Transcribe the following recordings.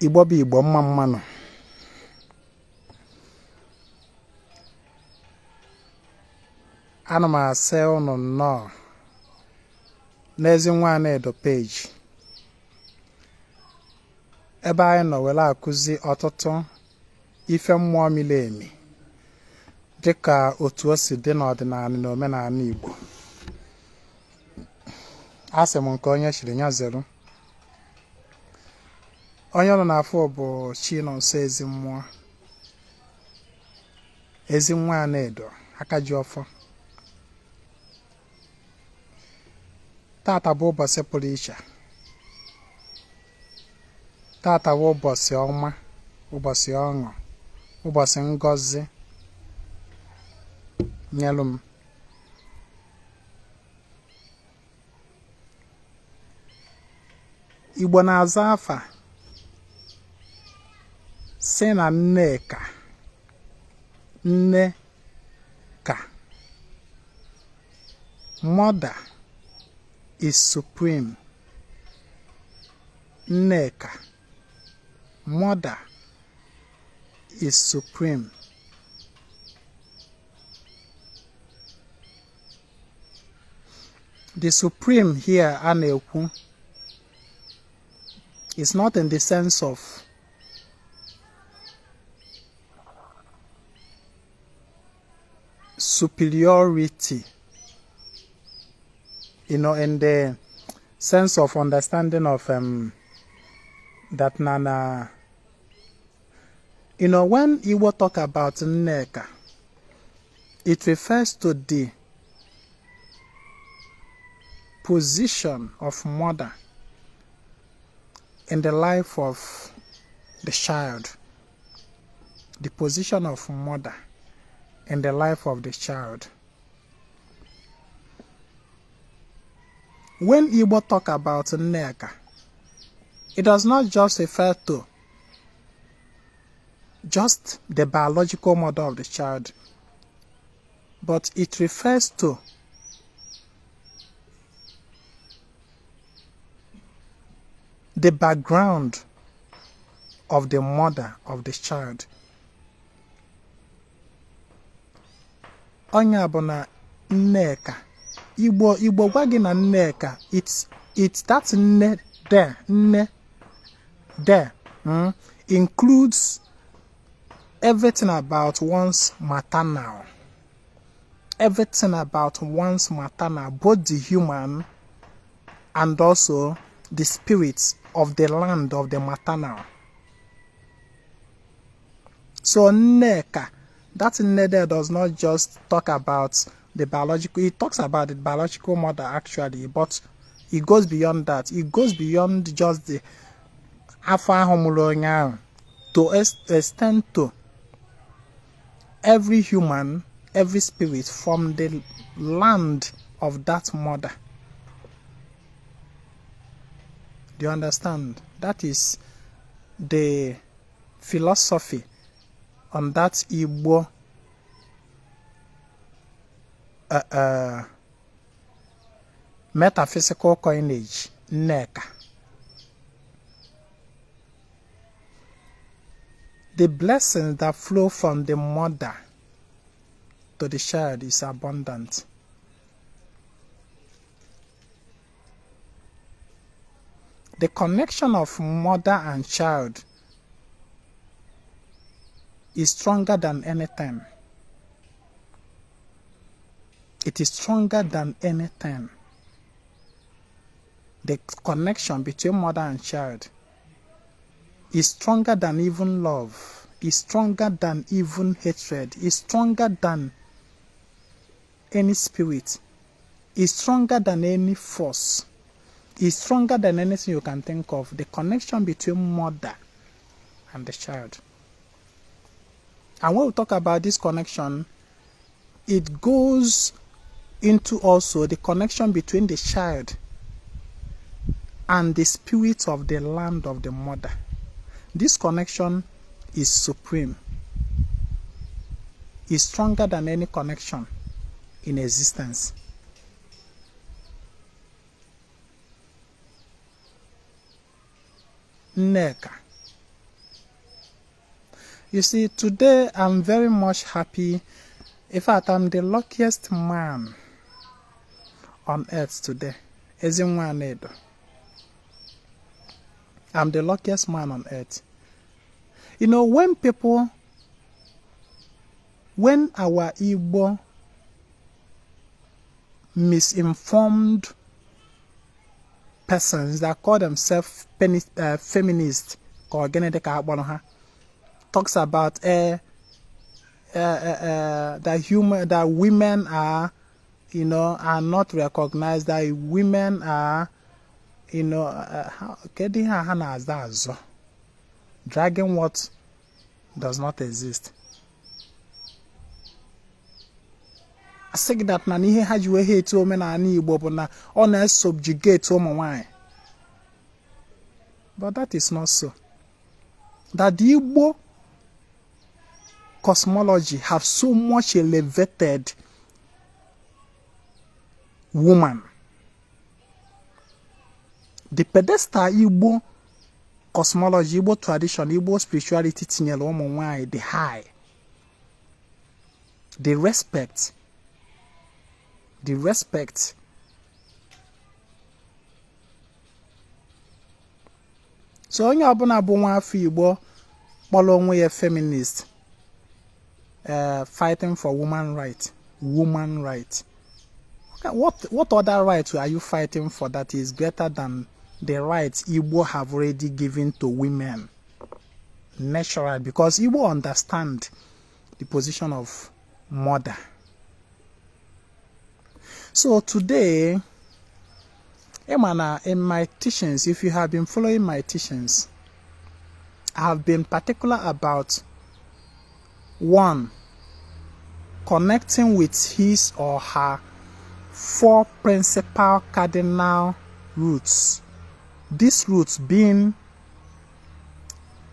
Igbo bụ Igbo, mma mma nụ. Ana m asị ụnụ nnọọ n'Ezinwa Anaedo page, ebe anyị nọ were akụzi ọtụtụ ife mmụọ miri emi dịka otu o si dị n'ọdịnala na omenala Igbo. Asị m nke onye chiri ya zeru. Onye nọ n'afọ bụ Chinonso Ezemmụọ, Ezinwa Anaedo, aka ji ọfọ. Tata bụ ụbọchị pụrụ iche. Tata bụ ụbọchị ọma, ụbọchị ọṅụ, ụbọchị ngọzi nyelụ m. Igbo na-aza afa sị na Nneka, nne ka, mother is supreme. Nneka, mother is supreme. The supreme here a na-ekwu is not in the sense of superiority, in the sense of understanding of that nana. When Igbo talk about Nneka, it refers to the position of mother in the life of the child. The position of mother in the life of the child. When Igbo talk about Nneka, it does not just refer to just the biological mother of the child, but it refers to the background of the mother of the child. Onye bụ na Nneka, Igbo gwa gị na Nneka, it's that nne there, nne there, includes everything about one's maternal. Everything about one's maternal, both the human and also the spirits of the land of the maternal. So Nneka, that nne there does not just talk about the biological, it talks about the biological mother actually, but it goes beyond that. It goes beyond just the afọ ahụ mụrụ onye ahụ to extend to every human, every spirit from the land of that mother. Do you understand? That is the philosophy on that Igbo metaphysical coinage, Nneka. The blessings that flow from the mother to the child is abundant. The connection of mother and child is stronger than anything. It is stronger than anything. The connection between mother and child is stronger than even love, is stronger than even hatred, is stronger than any spirit, is stronger than any force, is stronger than anything you can think of. The connection between mother and the child. And when we talk about this connection, it goes into also the connection between the child and the spirit of the land of the mother. This connection is supreme, is stronger than any connection in existence. Nneka, You see, today I'm very much happy. In fact, I'm the luckiest man on earth today. Ezinwa Anaedo. I'm the luckiest man on earth. You know, when people, when our Igbo misinformed persons that call themselves feminists, ka ọ gịnị dị ka akpọrọ ha, talks about that human that women are are not recognized, that women are kedu ihe a ha na-aza azọ, dragging what does not exist. Asị gị that na ihe ha ji wee hate omenala Igbo bụ na ọ na-esubjugate ụmụ nwanyị, but that is not so. That the Igbo cosmology have so much elevated woman. The pedestal Igbo cosmology, Igbo tradition, Igbo spirituality tinyere ụmụ nwanyị the high, the respect, the respect. So onye ọbụla bụ nwa afọ Igbo kpọrọ onwe ya feminist, fighting for woman right, woman right. Okay, what other right are you fighting for that is greater than the rights Igbo have already given to women? Naturally, because Igbo understand the position of mother. So today, Emana, in my teachings, if you have been following my teachings, I have been particular about one, connecting with his or her four principal cardinal roots. These roots being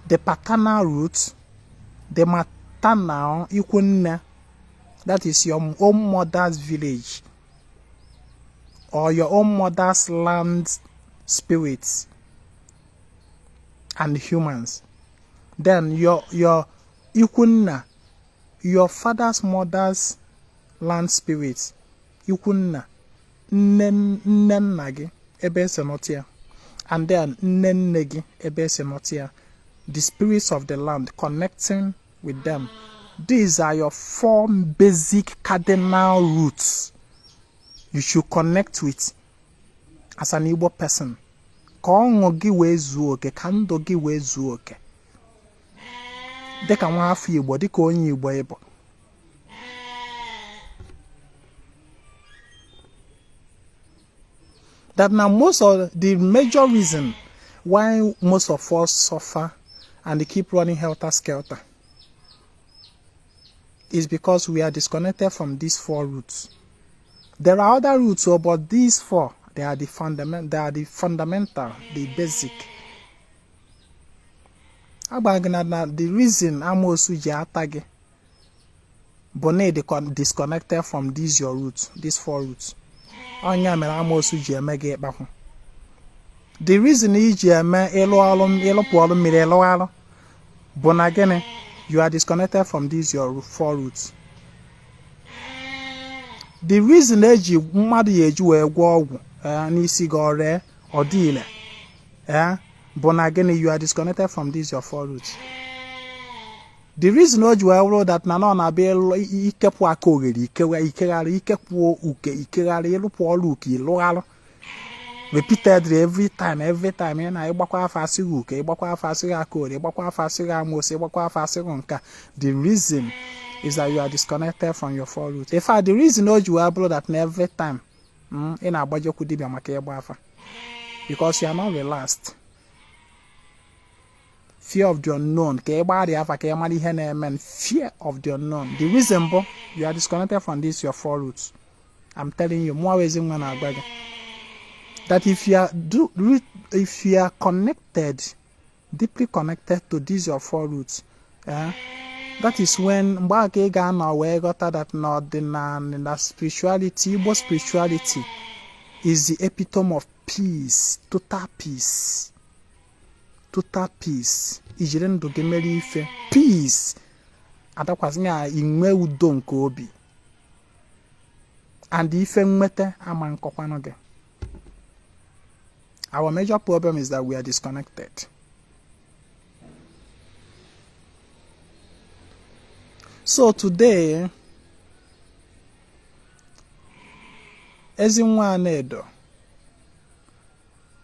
the paternal root, the maternal ikwunne, that is your own mother's village or your own mother's land spirits and humans. Then your ikwunna, your father's mother's land spirits, ikwunna, nne nna gị ebe esi nọta ya, and then nne nne gị ebe esi nọta ya, the spirits of the land, connecting with them. These are your four basic cardinal roots you should connect with as an Igbo person. Ka ọṅụ gị wee zuo oke, ka ndụ gị wee zuo oke, dịka nwa afọ Igbo, dịka onye Igbo ịbụ. That now most of the major reason why most of us suffer and they keep running helter-skelter is because we are disconnected from these four roots. There are other roots, but these four, they are the fundamental, the basic. The reason amoosu ji ata gị bụ na ị disconnected from these your roots, these four roots. Ọnya mere amoosu ji eme gị ịkpakwu. The reason iji eme ịlụpụ ọrụ mmiri ịlụghalụ bụ na gịnị? You are disconnected from these your four roots. The reason eji mmadụ ya eji wee gwọọ ọgwụ n'isi gị ọrịa ọ dị ile bụ na gịnị? You are disconnected from these your four roots. The reason o ji wee wụrụ that na ọ na-abịa ikepụ aka oghere ikegharị ikepụ uke ikegharị ịlụpụ ọrụ uke ịlụghalụ repeatedly every time ị na-ịgbakwa afọ asịghị uke, ịgbakwa afọ asịghị aka oghere, ịgbakwa afọ asịghị amoosu, ịgbakwa afọ asịghị nka. The reason is that you are disconnected from your four roots. In fact, the reason o ji wee bụrụ that na every time ị na-agbajekwu dibịa maka ịgba afa, because you are not relaxed. Fear of the unknown, ka ị gbagharịa afa ka ị mara ihe na-eme. Fear of the unknown. The reason bụ you are disconnected from this your four roots. I'm telling you, mụọ Ezinwa na-agba gị that if you are if you are connected, deeply connected to these your four roots, that is when mgbe aka ị ga-anọ wee ghọta that na ọdịnala na spirituality, Igbo spirituality is the epitome of peace, total peace. Total peace. Ijiri ndụ gị mere ife, peace adakwasị ya, inwe udo nke obi and ife nweta ama nkọkwanụ gị. Our major problem is that we are disconnected. So today, Ezinwa Anaedo,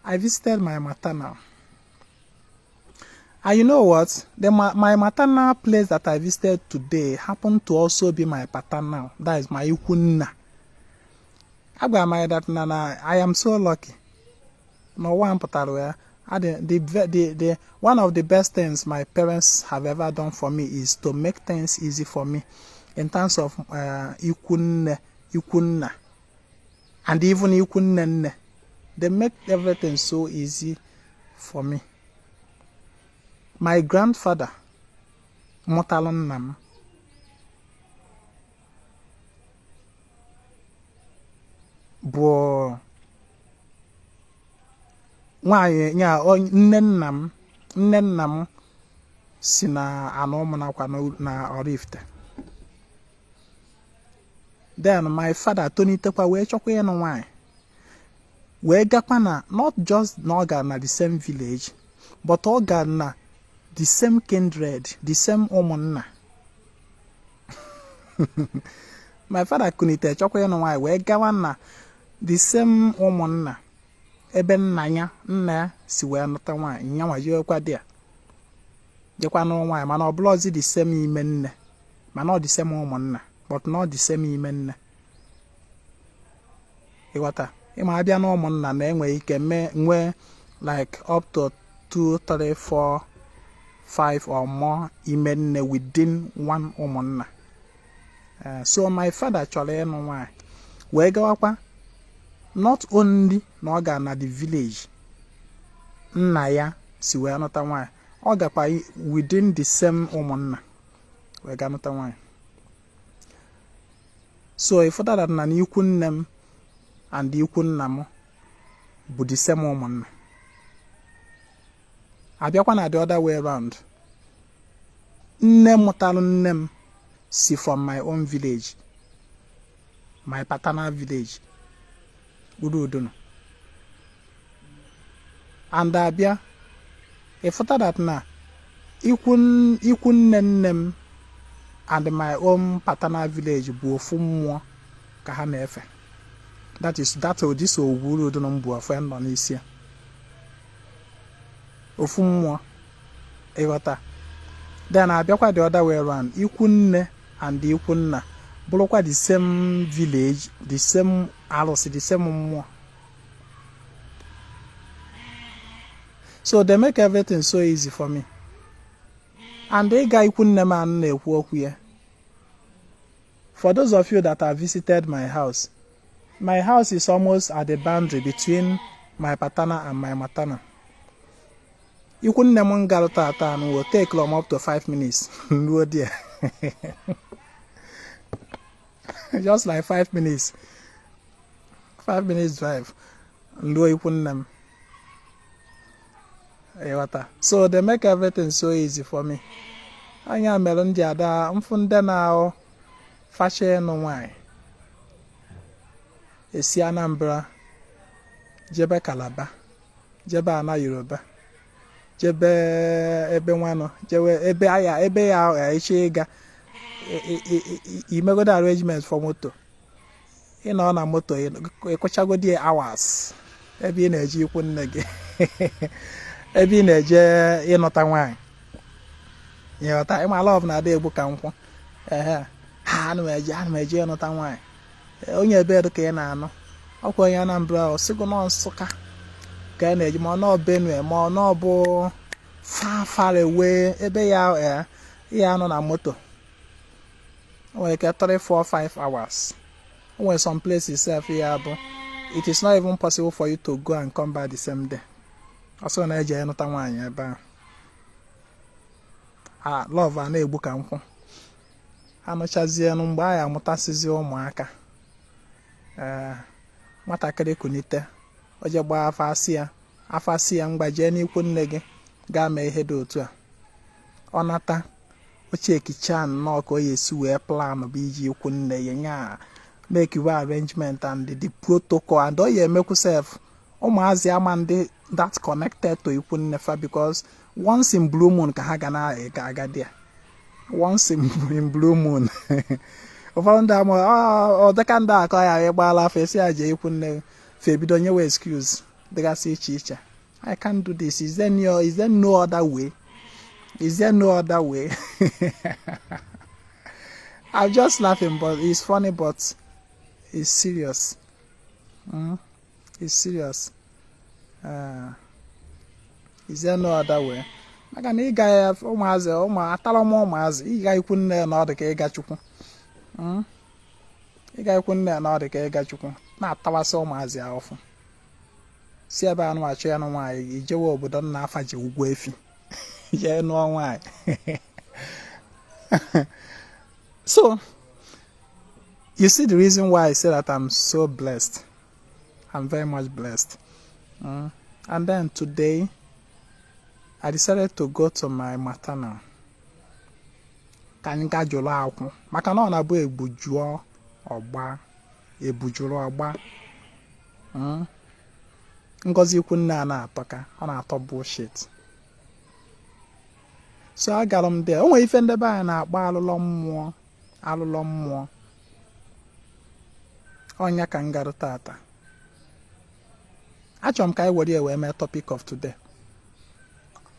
I visited my maternal. And you know what? My maternal place that I visited today happened to also be my paternal. That is my ikwunna. Agwara m that na I am so lucky. N'ụwa m pụtara ya, the one of the best things my parents have ever done for me is to make things easy for me in terms of ikwunne, ikwunna, and even ikwunne nne. They make everything so easy for me. My grandfather mụtalụ nna m bụ nwaanyị ya nne nna m si na ana ụmụnakwa na Oraifite. Then my father tonitekwa wee chọkwa ịnụ nwaanyị, wee gakwa na not just na ọ gara na the same village, but ọ gara na the same kindred, the same ụmụnna. My father kunite chọkwa ịnụ nwaanyị, wee gawa na the same ụmụnna ebe nna ya nna ya si wee nụta nwaanyị. Nyanwa jewekwa di ya, jekwa nụrụ nwaanyị, mana ọ bụrụzi the same ime nne, mana ọ the same ụmụnna, but not the same ime nne. Ịghọta? Ịma abịa na ụmụnna na enwere ike mee nwee like up to 2, 3, 4, 5 or more ime nne within one ụmụnna. So my father chọrọ ịnụ nwaanyị, wee gawakwa not only na ọ gara na the village nna ya si wee nụta nwaanyị, ọ gakwa within the same ụmụnna wee ga nụta nwaanyị. So ịfụta that na ikwu nne m and ikwu nna m bụ the same ụmụnna. Abịakwa na the other way round, nne mụtalụ nne m si from my own village, my paternal village, Uruudunu. And abịa ịfụta that na ikwu nne nne m and my own paternal village bụ ofu mmụọ ka ha na-efe. That is that this ogwu Uruudunu m bụ ofu nọ n'isi ya, ofu mmụọ. Ịghọta? Then abịakwa the other way round, ikwu nne and ikwu nna bụrụkwa the same village, the same arụsị, the same mmụọ. So they make everything so easy for me. And ịga ikwu nne m anụ na-ekwu okwu ya, for those of you that have visited my house, my house is almost at the boundary between my paternal and my maternal. Ikwu nne m ngarụ tata anụ will take them up to 5 minutes ruo there, just like 5 minutes, 5 minutes drive ruo ikwu nne m. Ịghọta? So they make everything so easy for me. Anya mere m ji ada mfụ ndị na-ahụ facha ịnụ nwanyị esi Anambra jebe Calabar, jebe ana Yoruba, jebe ebe nwanụ, jewe ebe aya ebe ya eche ịga imegodo arrangement for moto. Ịnọ na moto, ịkụchagodi hours ebe ị na-eje ikwu nne gị, ebe ị na-eje ịnụta nwaanyị. Ịghọta? Ịma love na-ada egbu ka nkwụ. Ehe, ha ana m eje ịnụta nwaanyị. Onye ebe dị ka ị na-anụ ọkwa onye Anambra, osigo nọ Nsụka ka ị na-eji, ma ọ nọ Benue, ma ọ nọ bụ far, far away ebe ya ya anọ na moto. O nwere ike 3, 4, 5 hours. O nwere some places sef ya bụ it is not even possible for you to go and come back the same day. Ọsọ na-eje ịnụta nwaanyị ebe ahụ. A love a na-egbu ka nkwụ. Anụchazienụ mgbe anyị amụtasịzi ụmụaka, ee, nwatakịrị kunite, o je gbaa afa, asị ya afa, asị ya mgbajie n'ikwu nne gị gaa mee ihe dị otu a. Ọ nata, o chekicha nnọọ ka ọ ya esi wee plan bụ iji ikwu nne ya nya make we arrangement and the protocol, and ọ ya emekwu sef ụmụazị ama ndị that connected to ikwu nne fa, because once in blue moon ka ha ga na-aga there, once in blue moon. Ụfọdụ ndị ama ọ dịka ndị akọ ya ịgbala afọ esi ya jee ikwu nne fa, ebido nyewe excuse dịgasị iche iche: "I can't do this. Is there no other way? Is there no other way?" I'm just laughing, but it's funny, but it's serious. It's serious. Is there no other way? Maka na ịga ya ụmụazị ụmụ atara m ụmụazị ịga ikwu nne na ọ dị ka ịga Chukwu. Ịga ikwu nne na ọ dị ka ịga Chukwu na-atawasị ụmụazị ahụfụ si ebe a nụ achọ ya nụ nwaanyị ijewe obodo nna afa ji ụgwọ efi jee nụọ nwaanyị. So you see the reason why I say that I'm so blessed. I'm very much blessed. And then today I decided to go to my maternal ka anyị gaa jụrụ akwụ, maka na ọ na-abụ egbu jụọ ọgba ebujuru ọgba. Ngozi ikwu nne a na-atọ ka ọ na-atọ bullshit. So agara m there. O nwere ife ndebe anyị na-akpọ alụlọ mmụọ. Alụlọ mmụọ ọnya ka m gara tata. Achọrọ m ka anyị were ya wee mee topic of today.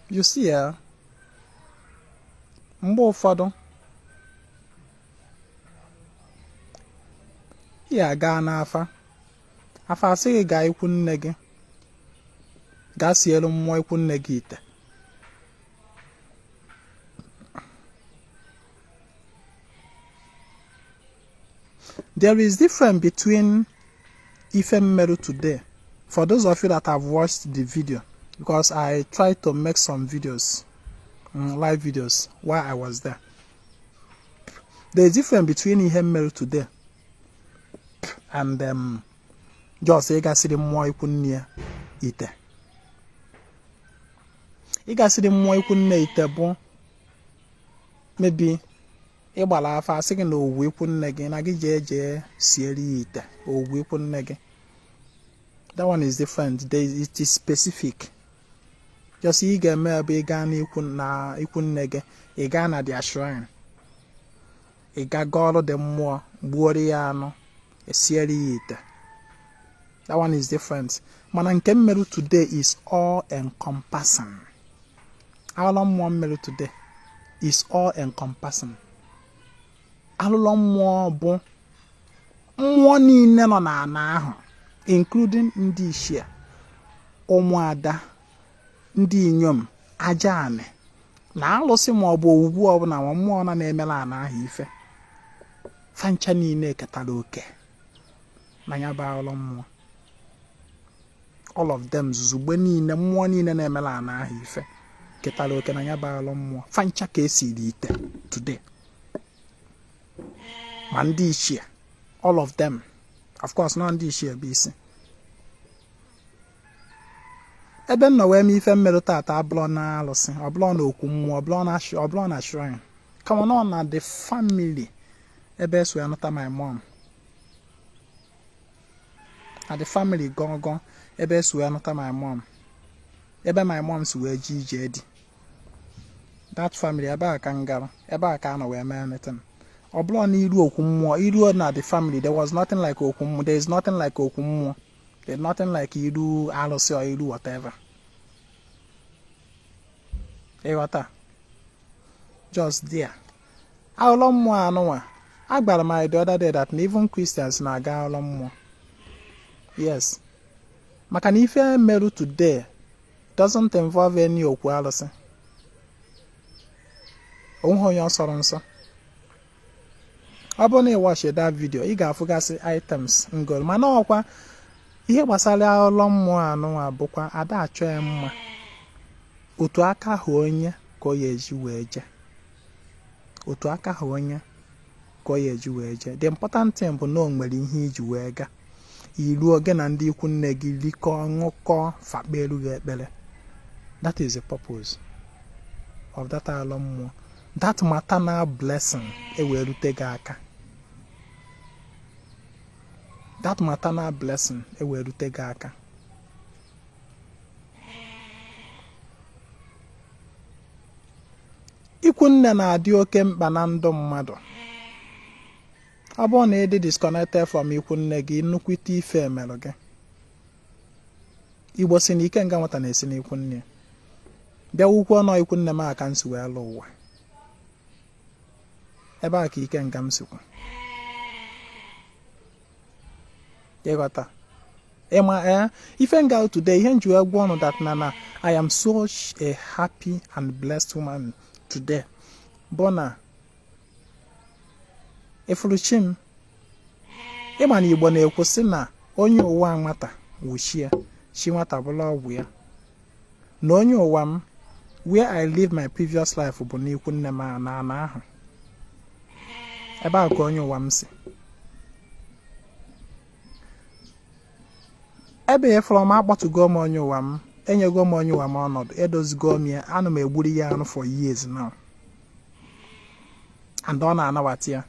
You see, ya mgbe ụfọdụ ị aga n'afa, afa asị gị gaa ikwu nne gị, gaa sielu mmụọ ikwu nne gị ite. There is difference between ife mmerụ today. For those of you that have watched the video, because I tried to make some videos, live videos, while I was there, there is difference between ihe mmerụ today and just ịgasịrị mmụọ ikwu nne ya ite. Ịgasịrị mmụọ ikwu nne ite bụ maybe ịgbara afa, asị gị na owuwe ikwu nne gị na gị jee jee siere ya ite owuwe ikwu nne gị. That one is different. It is specific. Just ị ga-eme bụ ị gaa n'ikwu na ikwu nne gị, ị gaa na their shrine, ị ga gaa ọrụ dị mmụọ, gbuoro ya anụ, esiere ya ite. That one is different. Mana nke mmerụ today is all encompassing. Alụlọ mmụọ mmerụ today is all encompassing. Alụlọ mmụọ bụ mmụọ niile nọ n'ana ahụ, including ndị ichie, ụmụada, ndị inyom, aja anị na alụsị ma ọ bụ owuwu ọbụla ma mmụọ na na-emere ana ahụ ife fancha niile ketara oke na ya bụ alụlọ mmụọ. All of them, zuzugbe niile, mmụọ niile na-emere ana ahụ ife ketara oke na ya bụ alụlọ mmụọ. Fancha ka esiri ite today, ma ndị ichie, all of them. Of course nọ ndị ichie bụ isi. Ebe m nọ wee mee ife mmerụ tata abụrọ na alụsị, ọbụlọ na okwu mmụọ, ọbụlọ na shrine, kama nọ na the family ebe eso ya nụta my mom, na the family gọngọn ebe eso ya nụta my mom, ebe my mom si wee ji ije dị, that family ebe a ka m gara, ebe a ka a nọ wee mee anything. Ọ bụrụ na iru okwu mmụọ iruo na the family, there was nothing like okwu mmụọ. There is nothing like okwu mmụọ. There is nothing like iru alụsị or iru whatever. Ịghọta? Just there, alụlọ mmụọ anụnwa agbara m the other day that na even Christians na-aga alụlọ mmụọ. Yes, maka na ife merụ today doesn't involve any okwu alụsị. Onweghị onye ọ sọrọ nsọ. Ọ bụrụ na ị watch that video, ị ga-afụgasị items ngol. Mana ọkwa ihe gbasara alụlọ mmụọ anụnwa bụkwa ada achọ ya mma otu aka hụ onye ka ọ ya eji wee jee, otu aka hụ onye ka ọ ya eji wee jee. The important thing bụ na o nwere ihe iji wee gaa iruo gị na ndị ikwu nne gị rikọọ, ṅụkọọ, fakperu gị ekpere. That is the purpose. of that alọ mmụọ, that maternal blessing ewee rute gị aka. That maternal blessing ewee rute gị aka. Ikwu nne na-adị oke mkpa na ndụ mmadụ. Ọ bụrụ na ị dị disconnected from ikwu nne gị, nnukwute ife emerụ gị. Igbo sị na ikenga nwata na-esi n'ikwu nne ya. Bịa wukwu ọnụ ikwu nne m a ka m si wee lụ ụwa. Ebe a ka ikenga m sikwa. Ịghọta? Ịma ee ife nga today ihe m ji wee gwa ụnụ that na I am such a happy and blessed woman today bụ na ịfụrụ chi m. Ịma na Igbo na-ekwu sị na onye ụwa nwata wụ chi ya, chi nwata bụla ọgwụ ya. Na onye ụwa m, where I live my previous life bụ n'ikwu nne m na ana ahụ. Ebe a ka onye ụwa m si. Ebe ịfụrụ m, akpọtụgo m onye ụwa m, enyego m onye ụwa m ọnọdụ, edozigo m ya, ana m egburu ya anụ for years now. And ọ na-anabata ya.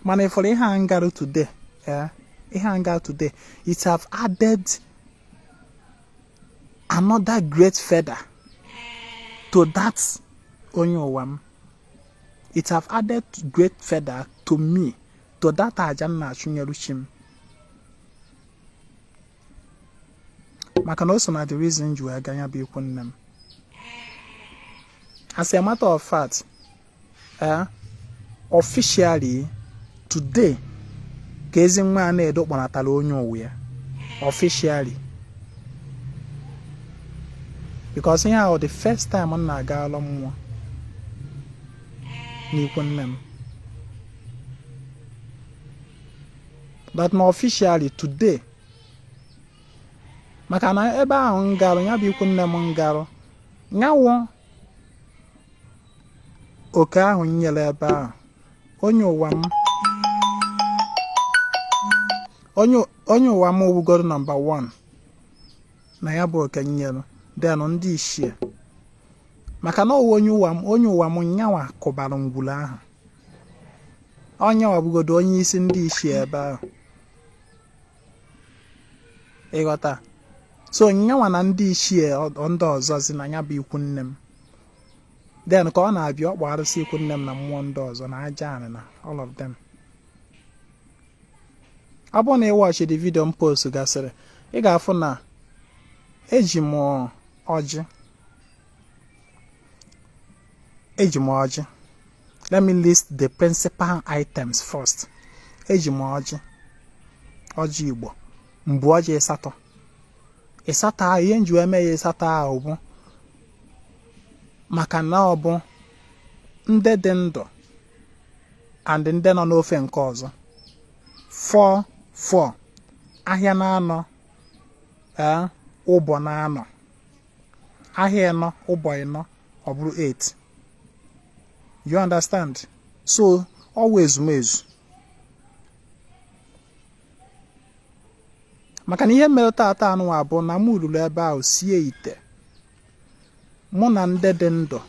Mana ịfụrụ ihe a ngarụ today, ihe a ngarụ today, it have added another great feather to that onye ụwa m. It have added great feather to me, to that aja m na-achụnyere chi m. Maka na o so na the reason ji wee gaa ya bụ ikwu nne m. As a matter of fact, officially today ka Ezinwa Anaedo kpọnatara onye ụwa ya officially, because ihe ahụ the first time m na-aga alọ mmụọ n'ikwu nne m, but na officially today, maka na ebe ahụ m garụ ya bụ ikwu nne m ngarụ nyawo oke ahụ nyere ebe ahụ onye ụwa m, onye ụwa m wugoro number 1 na ya bụ oke nyere, then ndị ichie, maka na ọwụ onye ụwa m nyanwa kụbara ngwuru ahụ, onyenwa bụgodo onye isi ndị ichie ebe ahụ, ịghọta? So nyanwa na ndị ichie ndị ọzọ si na ya bụ ikwu nne m. Then ka ọ na-abịa, ọ kpọ arụsị ikwu nne m na mmụọ ndị ọzọ na aja anị na all of them. Ọ bụrụ na ị watch the video m post gasịrị, ị ga-afụ na eji m ọjị, eji m ọjị. Let me list the principal items first. Eji m ọjị, ọjị Igbo mbụ, ọjị ịsatọ. Ịsatọ ahụ, ihe nji wee mee ya ịsatọ ahụ bụ maka na ọ bụ ndị dị ndụ and ndị nọ n'ofe nke ọzọ, 4 4, ahịa na-anọ, ee, ụbọ na-anọ, ahịa ịnọ, ụbọ ịnọ, ọ bụrụ 8. You understand? So ọ wụ ezumezu, maka na ihe mere taata anụnwa bụ na m ruru ebe ahụ sie ite, mụ na ndị dị ndụ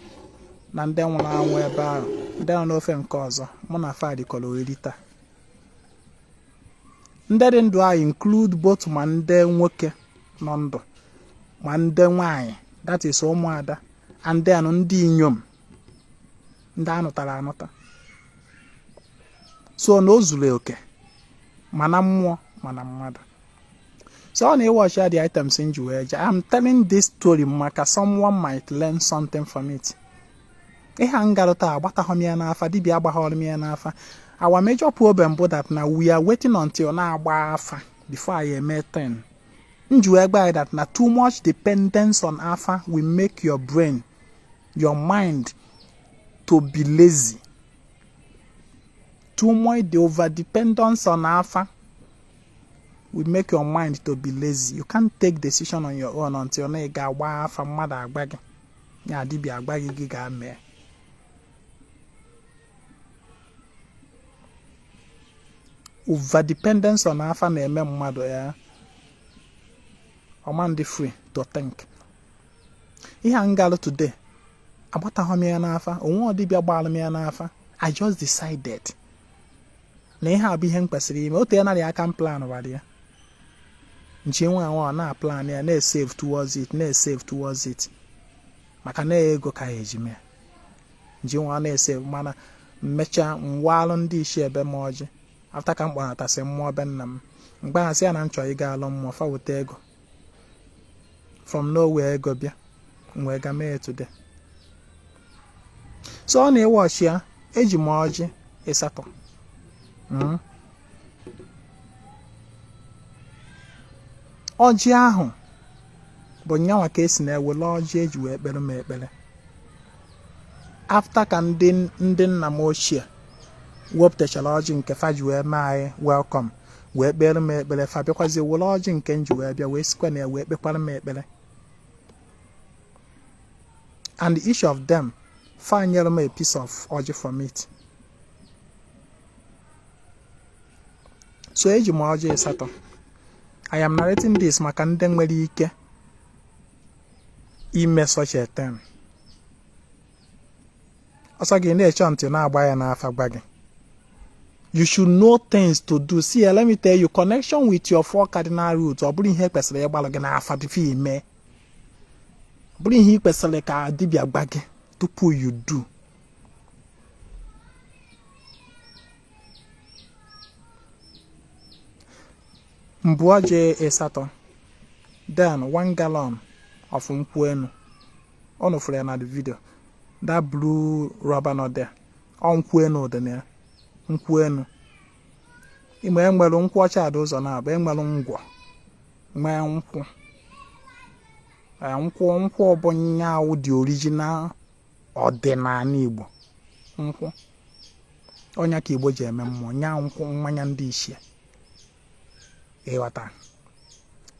na ndị nwụrụ anwụ ebe ahụ, ndị nọ n'ofe nke ọzọ, mụ na fa rikọrọ oriri taa. Ndị dị ndụ ahụ include both ma ndị nwoke nọ ndụ ma ndị nwanyị, that is ụmụada, and then ndị inyom, ndị anụtara anụta. So na o zuru oke, mana mmụọ mana mmadụ. So ọ na-ewatch ya the items m ji wee jee. I'm telling this story maka someone might learn something from it. Ihe a ngarụ taa, agbataghị m ya n'afa dibịa, agbaghọrọ m ya n'afa. Our major problem bụ that na we are waiting until na-agba afa before anyị eme 10. M ji wee gba that na too much dependence on afa will make your brain, your mind to be lazy. Too much the over dependence on afa will make your mind to be lazy. You can't take decision on your own until na ị ga-agba afa, mmadụ agba gị ya, dibịa agba gị, gị ga-mee. Over dependence on afa na-eme mmadụ ya ọma ndị free to think. Ihe a ngalụ today Agbataghị m ya n'afa, onwe dibịa gbara m ya n'afa. I just decided na ihe a bụ ihe m kwesịrị ime. Otu ya narị aka m plan wara ya nchi nwa nwa na plan ya, na-esave towards it, na-esave towards it, maka na ego ka ya eji mee nji nwa na-esave. Mana mmechaa mwalụ ndị isi ebe m ọjị after ka m kpọnatasị mmụọ be nna m, mgbe ha sị ya na m chọrọ ịga alụ mmụọ, fa weta ego from nowhere. Ego bịa, m wee ga mee today. So ọ na-ewe ọchị ya. Eji m ọjị 8. Ọjị ahụ bụ nyanwa ka esi na-ewele ọjị eji wee kpere m ekpere after ka ndị nna m ochie wepụtachara ọjị nke fa ji wee mee anyị welcome, wee kpere m ekpere. Fa bịakwazie were ọjị nke m ji wee bịa, wee sikwa na ya wee kpekwara m ekpere. And each of them, fa nyere m a piece of ọjị from it. So eji m ọjị 8. I am narrating this maka ndị nwere ike ime such a thing. Ọsọ gị na-eche ntị na-agba ya n'afa gba gị. You should know things to do. See, let me tell you, connection with your four cardinal roots, ọ bụrụ ihe kwesịrị ịgbalụ gị n'afa before ime, ọ bụrụ ihe ị kwesịrị ka dibịa gba gị tupu you do. Mbụ ọjị 8, then 1 gallon of nkwụ enu. Ọ nụfụrụ ya na the video, that blue rubber nọ there, ọ nkwụ enu dị na ya. Nkwụ enu, ime enwere nkwụ ọcha dị ụzọ na-abụ, enwere ngwọ, nwee nkwụ. Nkwụ, nkwụ bụ nyaawụ dị original ọdịnala Igbo. Nkwụ ọnya ka Igbo ji eme mmụọ nya nkwụ, mmanya ndị ichie, ịghọta.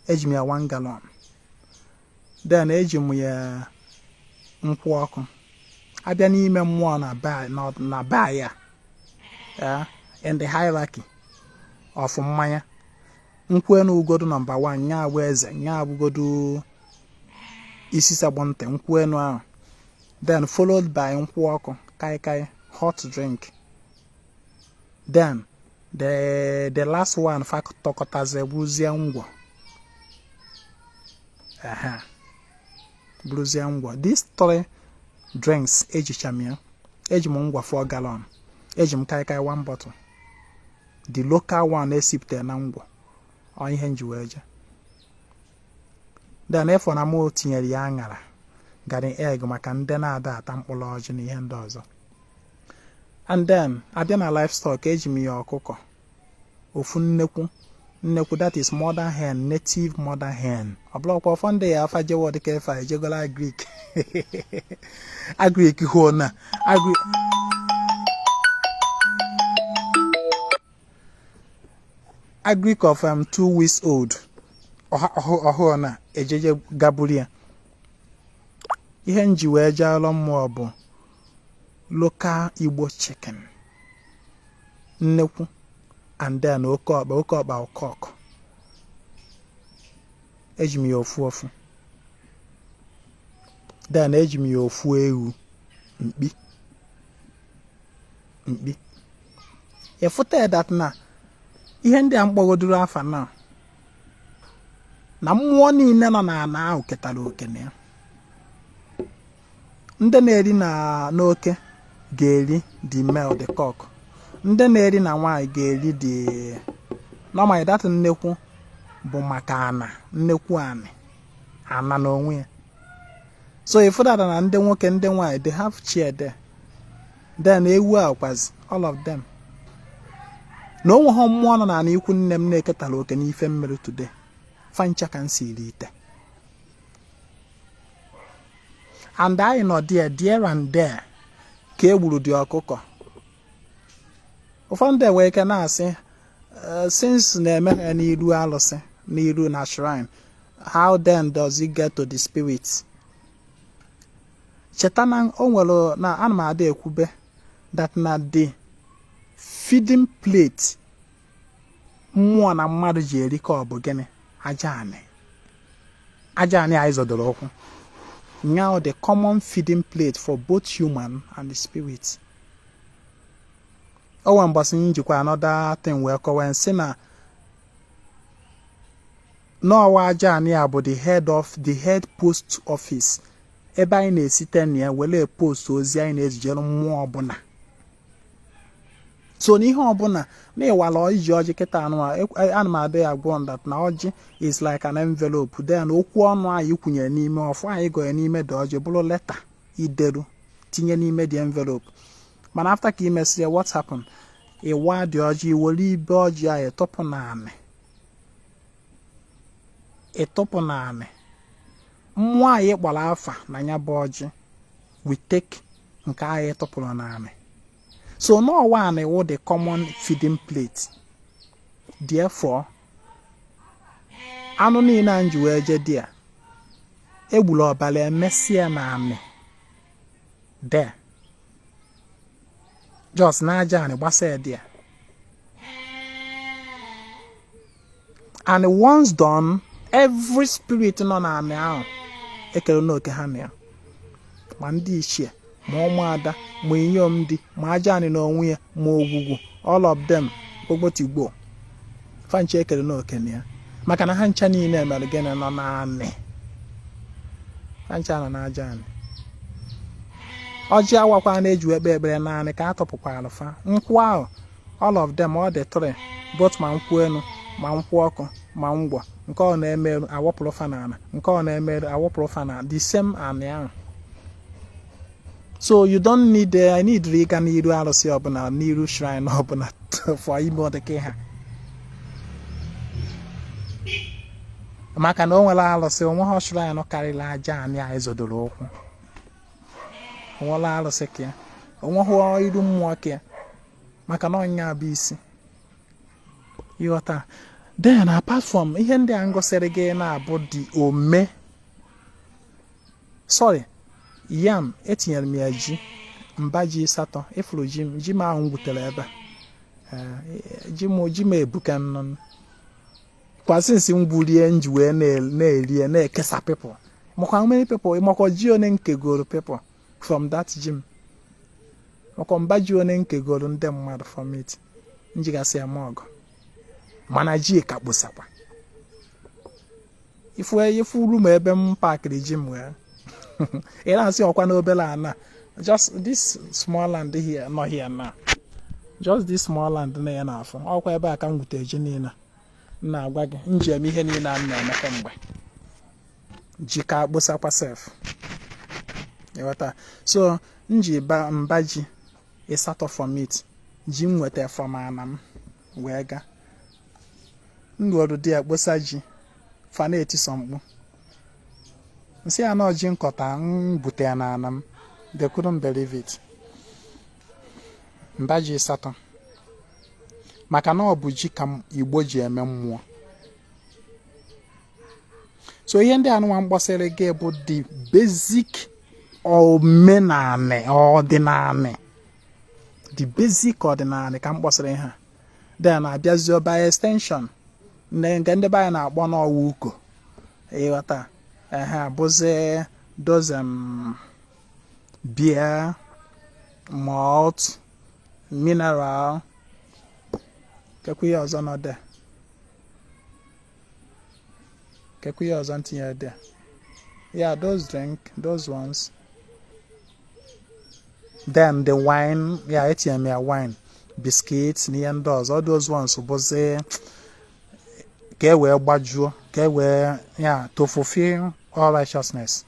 Eji m ya 1 gallon. Then eji m ya nkwụ ọkụ. Abịa n'ime mmụọ na be ya, in the hierarchy of mmanya, nkwụ enu ugodu number 1, nya abụ eze, nya abụgodu isi sagbụ ntị, nkwụ enu ahụ, then followed by nkwụ ọkụ, kaikai, hot drink. Then the last one fakọtọkọtazi bụrụzie ngwọ. Ehe, bụrụzie ngwọ. These three drinks ejicha m ya. Eji m ngwọ 4 gallon, eji m kaikai 1 bottle, the local one esipụtara na ngwọ. Ọ ihe m ji wee je. Then ịfọ na mụ tinyere ya aṅara, garden egg, maka ndị na-ada ata mkpụrụ ọjị na ihe ndị ọzọ. And then abịa na livestock, eji m ya ọkụkọ ofu nnekwu nnekwu, that is mother hen, native mother hen. Ọ bụrụkwa ụfọdụ ndị ya afa jewo dịka efe a ejegola agric, agric huo na agric, agric of 2 weeks old ọhụụ na ejeje gaburu ya. Ihe m ji wee jee alọ mmụọ bụ local Igbo chicken nnekwu, and then oke ọkpa, oke ọkpa cock, eji m ya ofu ofu. Then eji m ya ofu ewu mkpi mkpi. Ịfụta that na ihe ndị a mkpọgodoro afa na mmụọ niile nọ n'ala ahụ ketara oke na ya. Ndị na-eri na n'oke ga-eri the male, the cock. Ndị na-eri na nwaanyị ga-eri the normally. That nnekwu bụ maka ana nnekwu, anị ana n'onwe ya. So if that na ndị nwoke, ndị nwaanyị, they have share there. Then ewu akwazi all of them na onwe ha. Mmụọ nọ n'ala ikwu nne m na-eketara oke n'ife mmiri today, fancha ka m siri ite. And anyị nọ there, there and there ka e gburu dị ọkụkọ. Ụfọdụ ndị nwere ike na-asị, since na-eme ha n'iru alụsị, n'iru na shrine, how then does it get to the spirit? Cheta na o nwere na ana m ada ekwube that na the feeding plate mmụọ na mmadụ ji eri ka ọ bụ gịnị? Aja anị, aja anị anyị zọdoro ụkwụ. Now the common feeding plate for both human and the spirit. O nwere mgbasị njikwa another thing wee kọwaa sị na n'ọwa aja anị a bụ the head of the head post office, ebe anyị na-esite na ya were post ozi anyị na-ezijere mmụọ ọbụla. So n'ihe ọbụla na ịwala iji ọjị kịta anụ, ana m adị ya agwọ that na ọjị is like an envelope. Then okwu ọnụ anyị kwunyere n'ime ọfụ anyị gọnye n'ime dị ọjị bụrụ leta ideru tinye n'ime the envelope. Mana after ka ị mesịrị, what happen? Ịwa dị ọjị, iwere ibe ọjị ahụ ịtọpụ naanị, ịtọpụ naanị. Mmụọ anyị kpọrọ afa na ya bụ ọjị, we take nke anyị tọpụrụ naanị. So n'ọwa anị wụ the common feeding plate. Therefore, anụ niile a ji wee je dị a egburu ọbara emesịa na anị there, just n'aja anị gbasa dị ya. And once done, every spirit nọ n'anị ahụ ekere n'oke ha na ya, ma ndị ichie, ma ụmụada, ma inyom di, ma aja anị n'onwe ya, ma ogwugwu, all of them, gbogbotigbo fa ncha ekere n'oke na ya, maka na ha ncha niile mere gịnị? Nọ n'anị. Ha ncha nọ n'aja anị. Ọjị awakwa na-eji ekpe ekpere naanị ka a tọpụkwara fa nkwụ ahụ, all of them, all the three, both ma nkwụ elu, ma nkwụ ọkụ, ma ngwọ, nke ọ na-emerụ awọpụrụ fa n'ala, nke ọ na-emerụ awọpụrụ fa n'ala, the same anị ahụ. So you don't need, I need ịga n'iru arụsị ọbụla, n'iru shrine ọbụla for ime ọdịka ha, maka na o nwere arụsị onwe ha shrine karịrị aja anị a ezodoro ụkwụ. Onwere arụsị ka ya, onweghị iru mmụọ ka ya, maka na ọnya bụ isi ịghọta. Then apart from ihe ndị a ngosiri gị na-abụ dị ome, sorry, yam etinyere m ya ji mba ji asatọ. Ịfụrụ ji m, ji m ahụ m gwutere ebe a, ji m ebuka nnụnụ kwa since m gwurie nji wee na-erie na-ekesa people. Makwa how many people, makwa ji one nkegoro people from that ji m, makwa mba ji one nkegoro ndị mmadụ from it njigasị eme ọgụ. Mana ji ka kposakwa ifuru m ebe m pakịrị ji m wee ị na-asị ọkwa n'obere ana, just this small land here nọ here now, just this small land na ya na-afụ ọkwa ebe a ka m gwutere ji niile m na-agwa gị m ji eme ihe niile a m na-eme kemgbe. Ji ka kposakwa sef, ịghọta? So m ji mba ji ịsatọ from it, ji m nweta from ana m wee gaa ndụọdụ dị ya kposa ji fa na-etiso mkpu nsị ya na ji nkọta m bute ya n'ana m. They couldn't believe it. Mba ji ịsatọ, maka na ọ bụ ji ka Igbo ji eme mmụọ. So ihe ndị anụnwa mgbasịrị gị bụ the basic omenanị ọdịnanị, the basic ọdịnanị ka m kpọsịrị ha. Then abịazie by extension nke ndị be anyị na-akpọ n'ọwa uko, ịghọta? Ehe, bụzi those beer, malt, mineral, kekwa ihe ọzọ nọ there, kekwa ihe ọzọ ntinyere there. Yeah, those drink, those ones. Then the wine, yeah, etinyere m ya wine, biscuits na ihe ndị ọzọ. Those ones bụzi ka e wee gbajuo, ka e wee ya to fulfill all righteousness,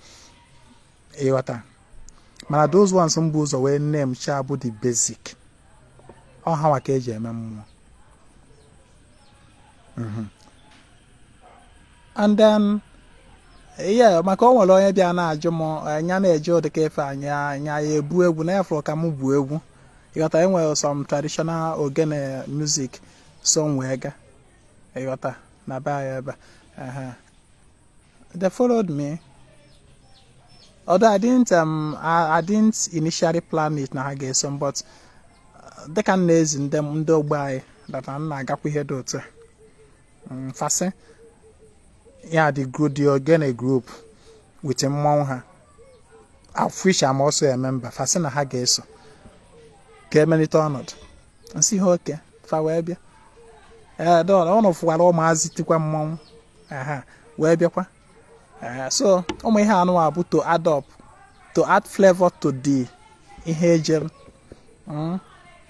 ịghọta? Mana those ones mbụ ụzọ wee name cha bụ the basic, ọ ha nwa ka eji eme mmụọ. And then, yeah, maka o nwere onye bịa na-ajụ m anya na-eje ụdịka efe anya anya ya ebu egwu na efuru ka m buo egwu, ịghọta? Enwere some traditional ogene music so m wee ga, ịghọta, na be anyị ebe a. They followed me, although I didn't initially plan it na ha ga-eso m, but dịka m na-ezi ndị ogbe anyị that m na-agakwa ihe dị otu a, fasị ya the group, the ogene group with mmọnwụ ha. Of which I'm also a member. Fa sị na ha ga-eso ka emelite ọnọdụ. Nsị ha okay, fa wee bịa. Ee, dọla ụnụ fụkwara ụmụazị tikwa mmọnwụ aha wee bịakwa. Ee, so ụmụ ihe anụwa bụ to add up, to add flavor to the ihe ejere.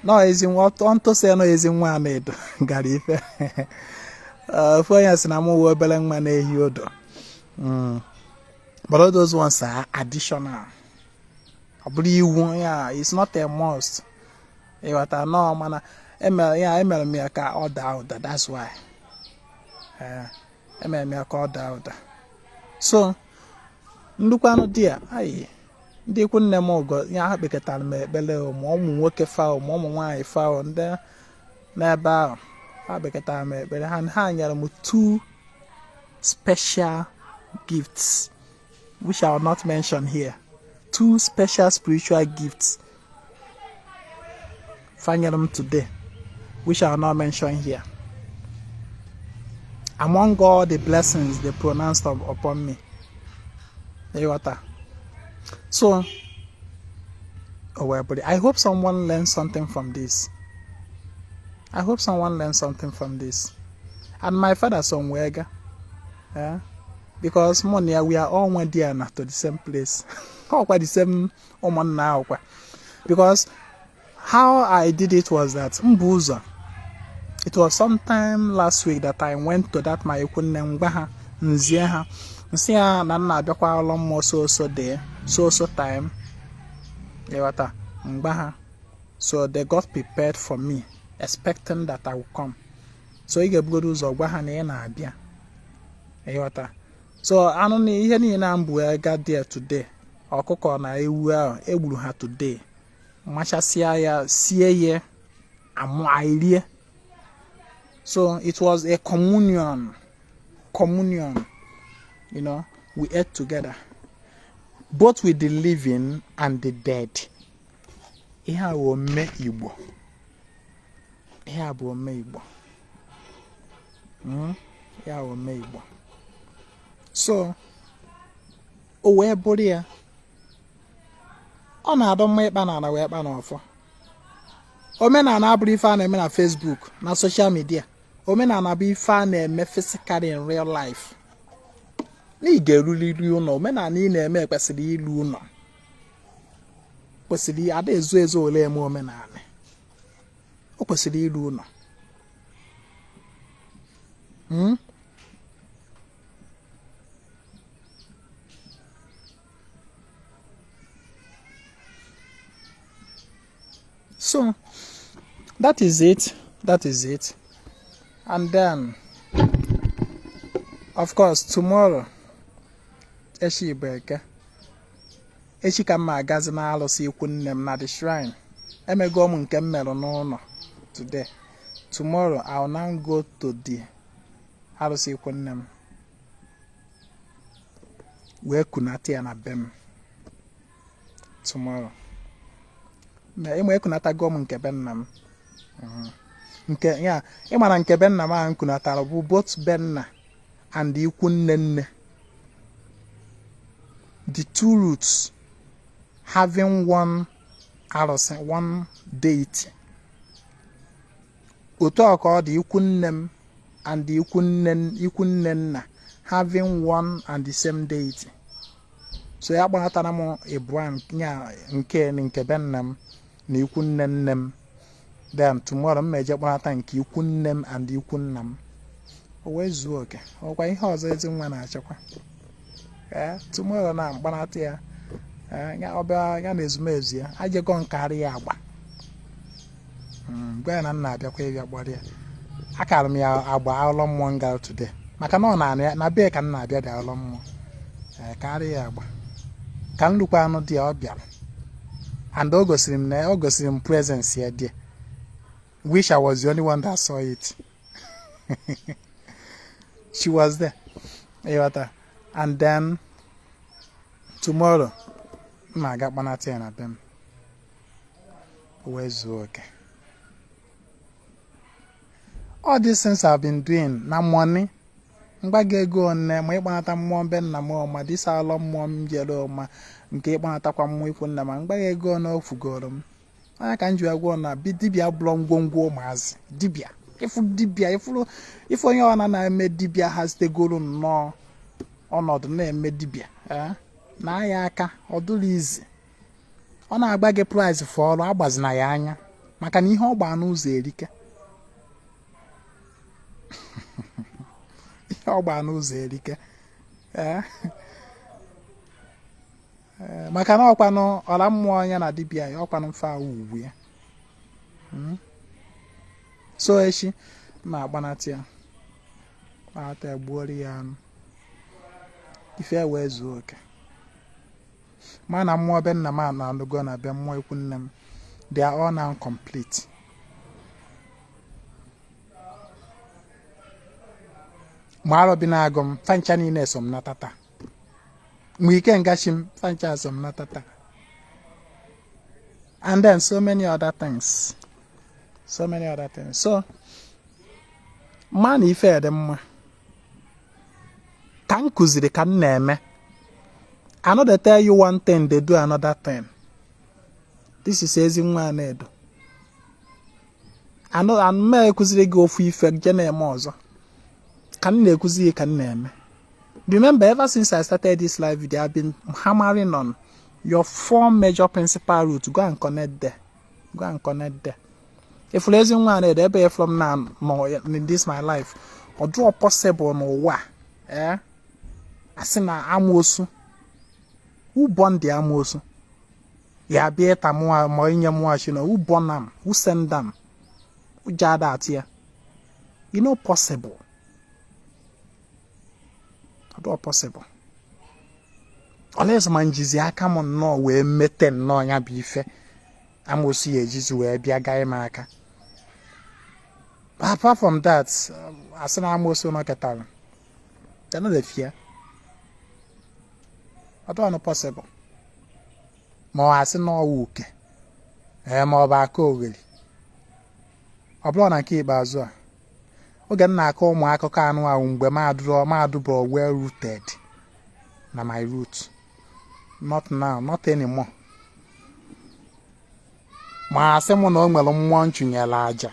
Nọ ezi nwa ntụsị nọ ezi nwa a na-edo gara ife. Ofu onye sị na mụ wee obere nwa na-ehi odo. But all those ones are additional. Ọ bụrụ iwu ya, it's not a must. Ịghọta nọọ, mana emere ya, emere m ya ka ọ daa ụda. That's why. Ee, emere m ya ka ọ daa ụda. So ndukwanụ di ya ayi ndị ikwu nne m ụgọ ya, ha kpekọtara m ekpere o, ma ụmụ nwoke fa o, ma ụmụ nwaanyị fa o, ndị n'ebe ahụ, ha kpekọtara m ekpere. Ha nyere m two special gifts which I will not mention here, two special spiritual gifts fa nyere m today which I will not mention here, among all the blessings they pronounced upon me. Ịghọta? So oh well, but I hope someone learned something from this. I hope someone learned something from this. And my father somewhere ga, yeah, because money, we are all went there na to the same place, ọkwa the same ụmụnna ahụkwa, because how I did it was that mbụ ụzọ, it was sometime last week that I went to that my ikwu nne m, gwa ha, nzie ha, nsị ya na nna abịakwa ụlọ mmụọ so so day, so so time. Ịghọta? Mgba ha. So they got prepared for me, expecting that I will come. So ị ga-ebugodo ụzọ gwa ha na ị na-abịa. Ịghọta? So anụ na ihe niile a mbụ ga there today, ọkụkọ na ewu ahụ egburu ha today, machasịa ya, sie ya, amụ anyị. So it was a communion. We ate together, both with the living and the dead. Ihe a bụ ome Igbo. Ihe a bụ ome Igbo. Ihe a bụ ome Igbo. So o wee bụrụ ya, ọ na-adọ mma ịkpa n'ala wee kpa n'ọfọ. Omenala abụrụ ife a na-eme na Facebook na social media. Omenala bụ ife a na-eme physically, in real life, na ị ga-eruriri ụlọ. Omenala ị na-eme kwesịrị ilu ụlọ, kwesịrị ada ezo ezo ole eme omenala, o kwesịrị iru ụlọ. So that is it, that is it. And then, of course, tomorrow, echi bụ Eke. Echi ka m agazi n'alụsị ikwu nne m na the shrine. Emego m nke m merụ n'ụlọ today. Tomorrow I will now go to the alụsị ikwu nne m wee kunata ya na be m tomorrow. Ma ịma ekunatago m nke be nna m. Nke ya, ịma na nke be nna m ahụ m kunatara bụ both be nna and ikwu nne nne, the two roots having one arụsị, one deity. Otu a ka ọ dị, ikwu nne m and ikwu nne nna having one and the same deity. So ya gbanatara m ịbụa ya, nke be nna m na ikwu nne nne m. Then tomorrow m eje kpọnata nke ikwu nne m and ikwu nna m, o wee zuo oke. Ọkwa ihe ọzọ ezi nwa na-achịkwa. Ee, tomorrow na mkpanata ya. Ee, ya ọbịa ya na ezumezu ya, ajego nkarị ya agba. Gwa ya na nna abịakwa ịbịa kpọrọ ya. Akara m ya agba alọ mmụọ nga today, maka na ọ na na bee ka m na-abịa dị alọ mmụọ. Ee, karịa ya agba ka m lukwa anụ dị ya. Ọ bịara and o gosiri m na o gosiri m presence ya there, which I was the only one that saw it. She was there. Ịghọta? And then tomorrow m na-aga kpanata ya na be m, o wee zuo oke. All these things I've been doing na money. Ngwa gị ego one ma ịkpanata mmụọ be nna m, ma dịsa alọ mmụọ m jere, ma nke ịkpanatakwa mmụọ ikwu nna, ma mgba gị ego one o fugoro m. Anya ka m ji agwọ na dibịa bụrụ ngwongwo ụmụazị. Dibịa ịfụ, dibịa ịfụrụ, ife onye ọna na-eme dibịa ha sitegoro nnọọ ọnọdụ na-eme dibịa na ya aka ọ dụrụ izi. Ọ na-agba gị price for ọrụ, agbazina ya anya, maka na ihe ọ gbaa n'ụzọ erike, ihe ọ gbaa n'ụzọ erike. Ee, maka na ọkwanụ ọra mmụọ ya na dibịa ya, ọkwanụ mfe awụ ugwu ya. So echi ma agbanata ya, kpanata ya, gbuoro ya anụ, ife wee zuo oke. Ma na mmụọ be nna m a na-alụgo na be mmụọ ikwu nne m, they are all now complete. Ma arọ bi na-agụ m fancha niile so m nata taa, ma ike ngachi m fancha so m nata taa, and then so many other things, so many other things. So ma na ife dị mma ka m kụziri ka m na-eme. I no dey tell you one thing, dey do another thing. This is Ezinwa Anaedo. Anụ m ekụziri gị ofu ife je na-eme ọzọ. Ka m na-ekuzi gị ka m na-eme. Remember, ever since I started this live video, I've been hammering on your four major principal routes. Go and connect there. Go and connect there. Ifuru Ezinwa Anaedo ebe ifuru m na nọ in this my life, ọ dụọ possible n'ụwa a, asị na amoosu who born the amoosu ya bịa ịta mụa ma inye mụa chi na who born am, who send am, ụjọ ada atụ ya. E no possible, ọ dụọ possible unless ma njizi aka m nnọọ wee mete nnọọ ya bụ ife amoosu ya ejizi wee bịa gaa m aka. Apart from that, asị na amoosu nọkịtara, they no dey fear. Ọ dụọ possible ma ọ asị na ọwụ uke, ee, ma ọ bụ aka ogheri. Ọ bụrụ na nke ikpeazụ a, oge m na-akọ ụmụ akụkọ anụ ahụ, mgbe m adụrọ m adụbọ well rooted na my root. Not now, not anymore. Ma asị m na o nwere mmụọ nchụnyere aja,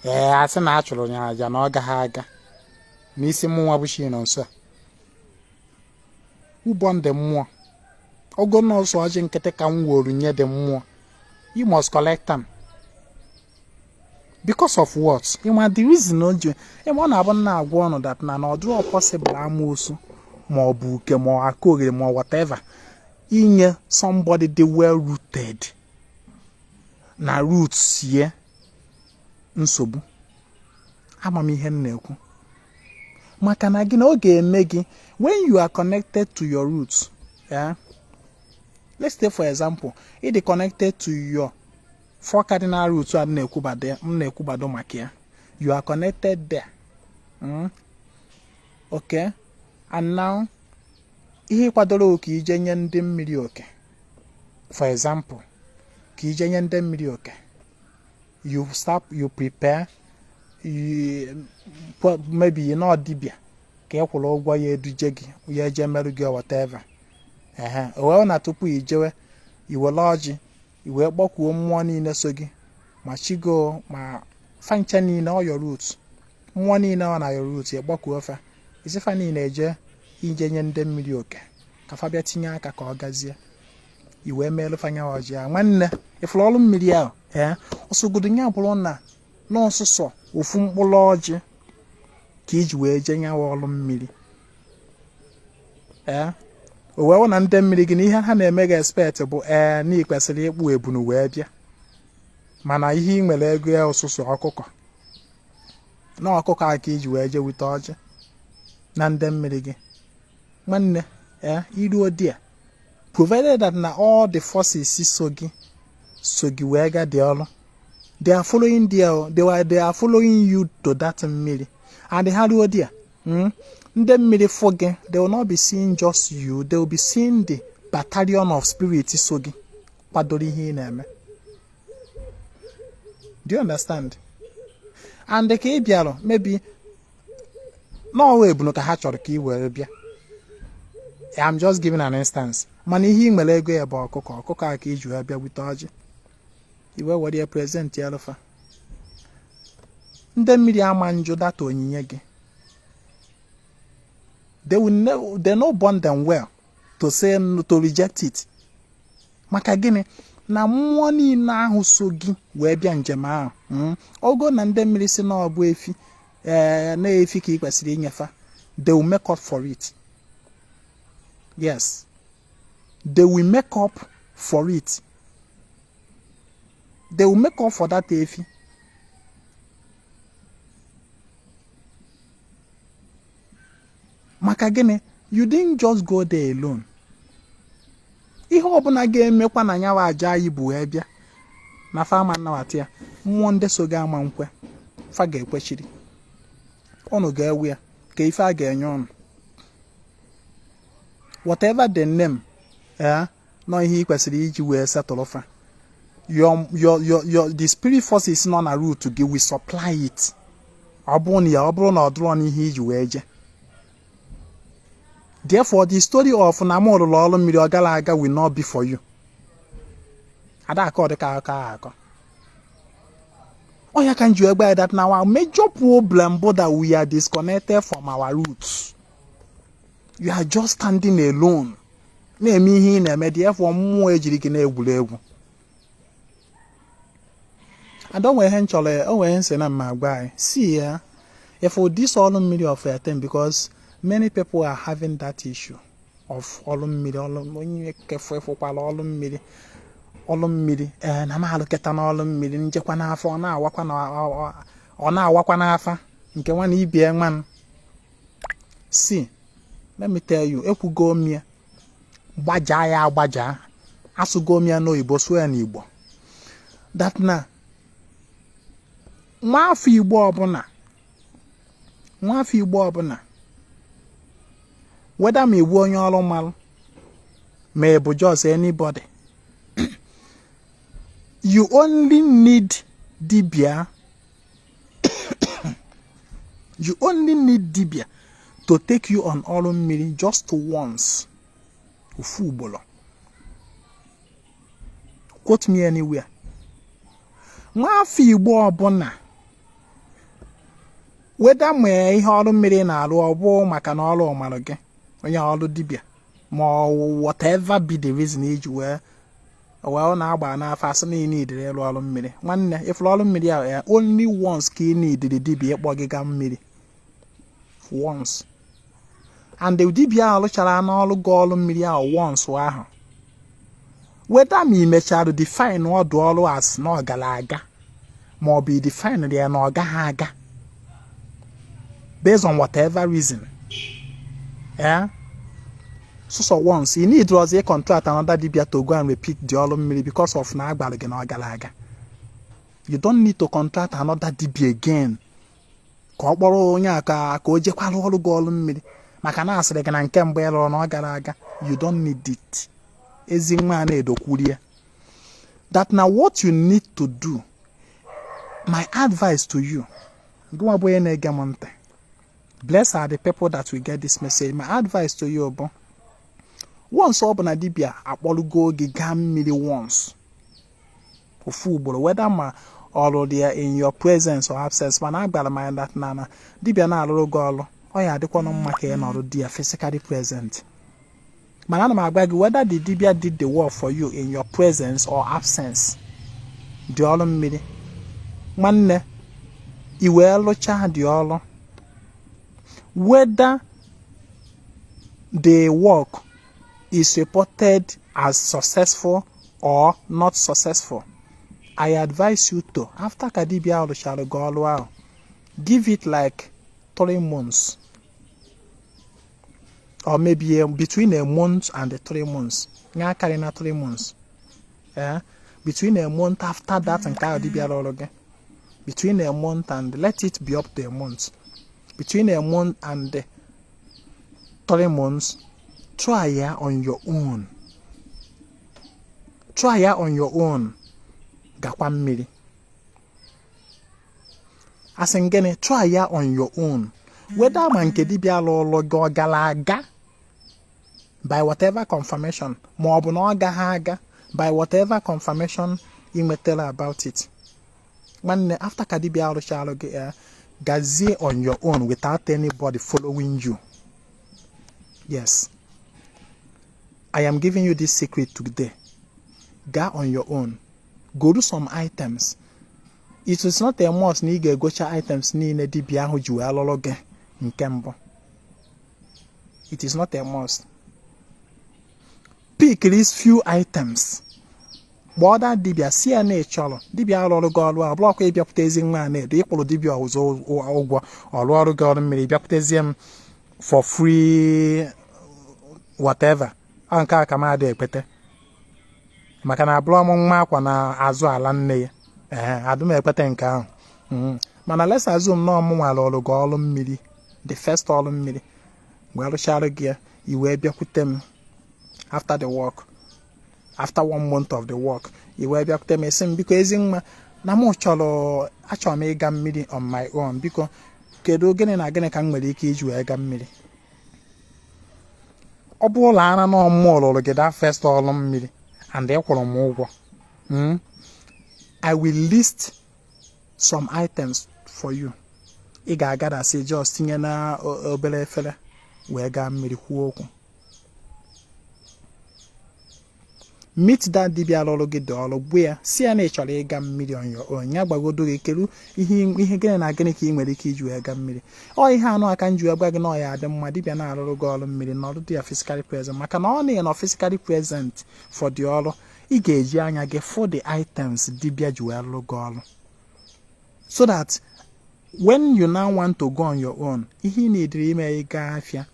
ee, asị na a chụrụ ya aja na ọ gaghị aga n'isi mụ nwa bụ chi nọ nso a. Ụbọ ndị mmụọ ogo nọọsụ ọjị nkịtị ka m woru nye dị mmụọ, you must collect am. Because of what? Ịma the reason o ji ịma ọ na-abụ nna agwa ọnụ that na ọ dịrọ possible amoosu ma ọ bụ uke ma ọ aka oghere ma ọ whatever inye somebody dị well rooted na roots ye nsogbu. Ama m ihe m na-ekwu, maka na gị na ọ ga-eme gị when you are connected to your roots. Yeah? Let's take for example, ị dị connected to your four cardinal roots a m na-ekwubado maka ya. You are connected there. Okay, and now ihe kwadoro ka ije nye ndị mmiri oke, for example, ka ije nye ndị mmiri oke, you start, you prepare, you maybe you know dibịa ka ị kwụrụ ụgwọ ya eduje gị, ya eje merụ gị, whatever. Ehe, o wee na tupu ijewe, iwere ọjị iwee kpọkwuo mmụọ niile so gị, ma chigo ma fancha niile, ọ your root, mmụọ niile ọ na your root, ya kpọkuo fa, isifa niile eje ije nye ndị mmiri oke ka fa bịa tinye aka ka ọ gazie. Iwee meelu fanya ọjị a. Nwanne, ifuru ọrụ mmiri ahụ, ee, ọsọgodo ya bụrụ na n'ọsụsọ ofu mkpụrụ ọjị ka iji wee jee nyawa ọrụ mmiri, ee, o wee hụ na ndị mmiri gị na ihe ha na-eme gị expect bụ, ee, na ị kwesịrị ịkpụ ebunu wee bịa, mana ihe ị nwere ego ya ụsụsụ ọkụkọ na ọkụkọ a ka iji wee jee wute ọjị na ndị mmiri gị. Nwanne, ee, iruo di a, provided that na all the forces so gị wee ga dị ọrụ, they are following there, they are following you to that mmiri, and ha ruo there, ndị mmiri fụ gị, they will not be seeing just you, they will be seeing the battalion of spirit so gị kwadoro ihe ị na-eme. Do you understand? And ka ị bịara, maybe N'ọwa ebunu ka ha chọrọ ka ị were bịa. I'm just giving an instance. Mana ihe ị nwere ego ya bụ ọkụkọ, ọkụkọ a ka iji wee bịa gbute ọjị, i wee were ya present ya alụfa ndị mmiri. Ama njụ data onyinye gị. They will ne they no born them well to say no, to reject it. Maka gịnị? Na mmụọ niile ahụ so gị wee bịa njem ahụ, ogo na ndị mmiri si na ọ bụ efi, ee, na-efi ka ị kwesịrị inyefa, they will make up for it. Yes, they will make up for it. They will make up for that efi. Maka gịnị? You didn't just go there alone. Ihe ọbụla ga-emekwa na nyawa aja anyị bụ wee bịa na fama nnabata ya, mmụọ ndị so gị ama nkwe, fa ga-ekwechiri. Ụnụ ga-ewe ya ka ife a ga-enye ụnụ, whatever the name, eh, nọ ihe ị kwesịrị iji wee setụlụ fa. Your the spirit forces nọ na root gị will supply it. Ọ bụrụ na ya, ọ bụrụ na ọ dụrọ n'ihe iji wee jee. Therefore, the story of na m rụrụ ọrụ mmiri, ọ gara aga will not be for you. Adakọ dịka akọ akọ ọ ya ka m ji egbe that na our major problem bụ that we are disconnected from our roots. You are just standing alone na-eme ihe ị na-eme. Therefore, mmụọ ejiri gị na-egwuregwu. And o nwere ihe m chọrọ, o nwere ihe nsị na mma agwa anyị. See ya, if this ọrụ mmiri of a thing, because many people are having that issue of ọrụ mmiri, ọrụ onye kefu efụkwala ọrụ mmiri, ọrụ mmiri, ee, na m alụketa n'ọrụ mmiri njekwa n'afọ, ọ na-awakwa na ọ na-awakwa n'afa nke nwa na ibie nwa m. See, let me tell you, ekwugo m ya, gbajaa ya agbajaa, asụgo m ya n'oyibo, sụọ ya n'Igbo, that na nwaafọ Igbo ọbụla, nwaafọ Igbo ọbụla, whether ma igbu onye ọrụ mmalụ ma ị bụ just anybody, you only need dibia, you only need dibia to take you on ọrụ mmiri just once, ofu ugboro. Quote me anywhere. Nwaafọ Igbo ọbụla, weda ma ihe ọrụ mmiri na-arụ, ọ bụ maka na ọrụ ọmarụ gị, onye ọrụ dibịa, ma ọ whatever be the reason iji wee ọ na-agba n'afọ asị na ị nidiri ịrụ ọrụ mmiri, nwanne, ịfụrụ ọrụ mmiri ahụ ya, only once ka ị nidiri dibịa ịkpọ gị gaa mmiri, once. And the dibịa ahụ rụchara n'ọrụ gị ọrụ mmiri ahụ once ahụ, weda ma ị mechara define ọdụ ọrụ as na ọ gara aga, ma ọ bụ ị define ya na ọ gaghị aga based on whatever reason, eh, so once you need was a contract another dibia to go and repeat the ọrụ mmiri because of na agbara gị na ọ gara aga. You don't need to contract another dibia again ka ọ kpọrọ onye a ka o jekwara ọrụ gị ọrụ mmiri maka na asịrị gị na nke mbụ ị rụrụ na ọ gara aga. You don't need it. Ezi nwa a na-edokwuri ya that na what you need to do, my advice to you, gịnwa bụ onye na-ege m ntị, blessed are the people that will get this message, my advice to you bụ, once ọ bụ na dibịa akpọrọgo gị gaa mmiri once, ofu ugboro, whether ma ọ rụrụ ya in your presence or absence, mana agbara m ya that na dibịa na-arụrụ gị ọrụ, ọ ya adịkwanụ mma ka ị nọrọ di ya physically present. Mana ana m agwa gị, whether the dibia did the work for you in your presence or absence, dị ọrụ mmiri, nwanne, i wee lụchaa dị ọrụ, whether the work is reported as successful or not successful, I advise you to, after ka dibia rụchara gị ọrụ ahụ, give it like 3 months or maybe between a month and the 3 months, ya akarị na 3 months, eh? Between a month after that nke ahụ dibia rụrụ gị, between a month and, let it be up to a month, between a month and 3 months, try ya on your own, try ya on your own. Gakwa mmiri. Asị m gịnị? Try ya on your own. Weda ma nke dibịa lụrụ gị ọ gara aga by whatever confirmation, ma ọ bụ na ọ gaghị aga by whatever confirmation ị nwetara about it, nwanne, after ka dibịa arụchalụ gị ya, gazie on your own without anybody following you. Yes, I am giving you this secret today. Gaa on your own, goro some items. It is not a must na ị ga-egocha items niile dibịa ahụ ji wee lụrụ gị nke mbụ. It is not a must. Pick these few items, kpọọ that dibịa, si ya na ị chọrọ dibịa rụrụ gị ọrụ a. Bụrụkwa ịbịakwute ezi nwa a na-edo ịkwụrụ dibịa ọzọ ụgwọ ọrụ ọrụ gị ọrụ mmiri, bịakwutezie m for free, whatever. Ọ nke a ka m adị ekpete, maka na abụrọ m nwa akwa na azụ ala nne ya. Ee, adụ m ekpete nke ahụ. Mana let's assume na ọmụ nwere ọrụ gị ọrụ mmiri, the first ọrụ mmiri wee rụchara gị ya, i wee bịakwute m after the work, after one month of the work, i wee bịakwute m, esi m, "Biko, ezi nwa, na m chọrọ, achọrọ m ịga mmiri on my own. Biko, kedu gịnị na gịnị ka m nwere ike iji wee gaa mmiri?" Ọ bụrụ ara na ọmụ lụrụ gị that first ọrụ mmiri and ị kwụrụ m ụgwọ, I will list some items for you. Ị ga-agadasị, just tinye na obere efere wee gaa mmiri, kwuo okwu, meet that dibịa lụrụ gị dị ọrụ, gbuo ya, si ya na ị chọrọ ịga mmiri on your own. Ya gbagodo gị kedu ihe gịnị na gịnị ka ị nwere ike iji wee gaa mmiri. Ọ ihe anụ aka m ji wee gwa gị na ọ ya adị mma dibịa na-arụrụ gị ọrụ mmiri na ọrụ dị ya physically present, maka na ọ na-enọ physically present for the ọrụ, ị ga-eji anya gị for the items dibịa ji wee rụrụ gị ọrụ, so that when you now want to go on your own, ihe ị na-ediri ime, ịga afịa,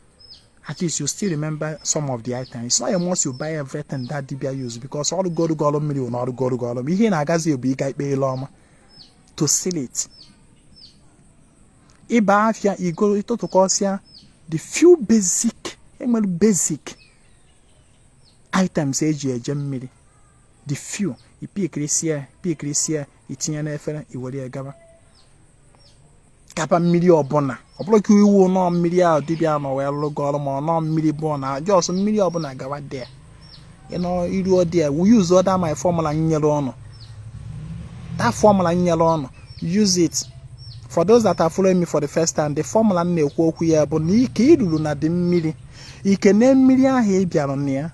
at least you still remember some of the items. It's not a must you buy everything that dibia use, because ọrụ goro gị ọrụ mmiri na ọrụ goro gị ọrụ ihe ị na-agazi bụ ịga ikpe ile ọma to seal it. Ịba afịa, igo ịtụtụkọsịa the few basic, enwere basic items eji eje mmiri, the few ipikirisia pikirisia, itinye n'efere, iwere ya gaba kapa mmiri ọbụla. Ọ bụrụ ka iwu nọọ mmiri ahụ dibịa nọ wee lụrụ gị ọrụ, ma ọ nọọ mmiri bụ na just mmiri ọbụla, gawa there. Ịnọ iruo there, we use other my formula nyere ọnụ, that formula nyere ọnụ, use it. For those that are following me for the first time, the formula m na-ekwu okwu ya bụ na ike iruru na dị mmiri, ikene mmiri ahụ ị bịara na ya,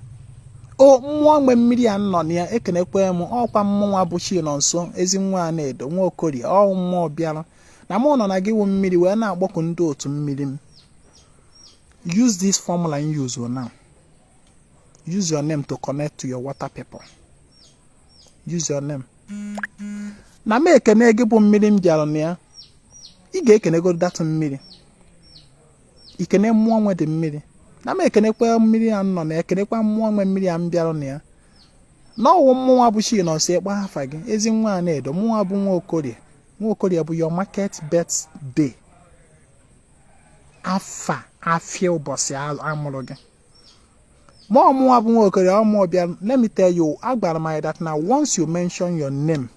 o mmụọ mgbe mmiri a nọ na ya, ekenekwe m ọkwa mmụnwa bụ chi nọ nso, ezi nwa a na-edo nwa okorie, ọ mmụọ bịara na mụ nọ na gị wụ mmiri wee na-agbakọ ndị otu mmiri m. Use this formula you use now. Use your name to connect to your water people. Use your name na m ekene gị bụ mmiri m bịara na ya. Ị ga-ekenego that mmiri, ikene mmụọ nwe dị mmiri na m ekenekwa mmiri a nọ na ekenekwa mmụọ nwe mmiri a m bịara na ya, na ọwụ mmụnwa bụ chi nọ nso. Ịkpọ afa gị, ezi nwa a na-edo, mmụnwa bụ nwa okorie. Nwa okorie bụ your market birthday, afa afịa ụbọchị amụrụ gị. Ma ọmụnwa bụ nwa okorie, ọmụọ bịa. Let me tell you, agbara m that na once you mention your name,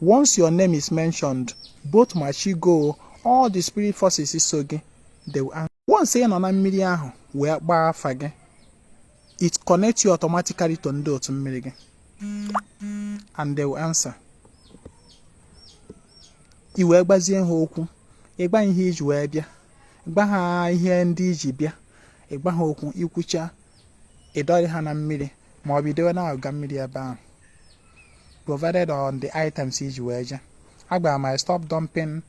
once your name is mentioned, both machigo, all the spirit forces so gị, they will answer. Once ị nọ na mmiri ahụ wee gbaa afa gị, it connects you automatically to ndị otu mmiri gị and they will answer. I wee gbazie ha okwu, ịgba ihe iji wee bịa, gba ha ihe ndị iji bịa, ịgba ha okwu, ikwucha, ịdọrị ha na mmiri ma ọ bụ idewe na aga mmiri ebe ahụ, provided on the items iji wee jee. Agbara m stop dumping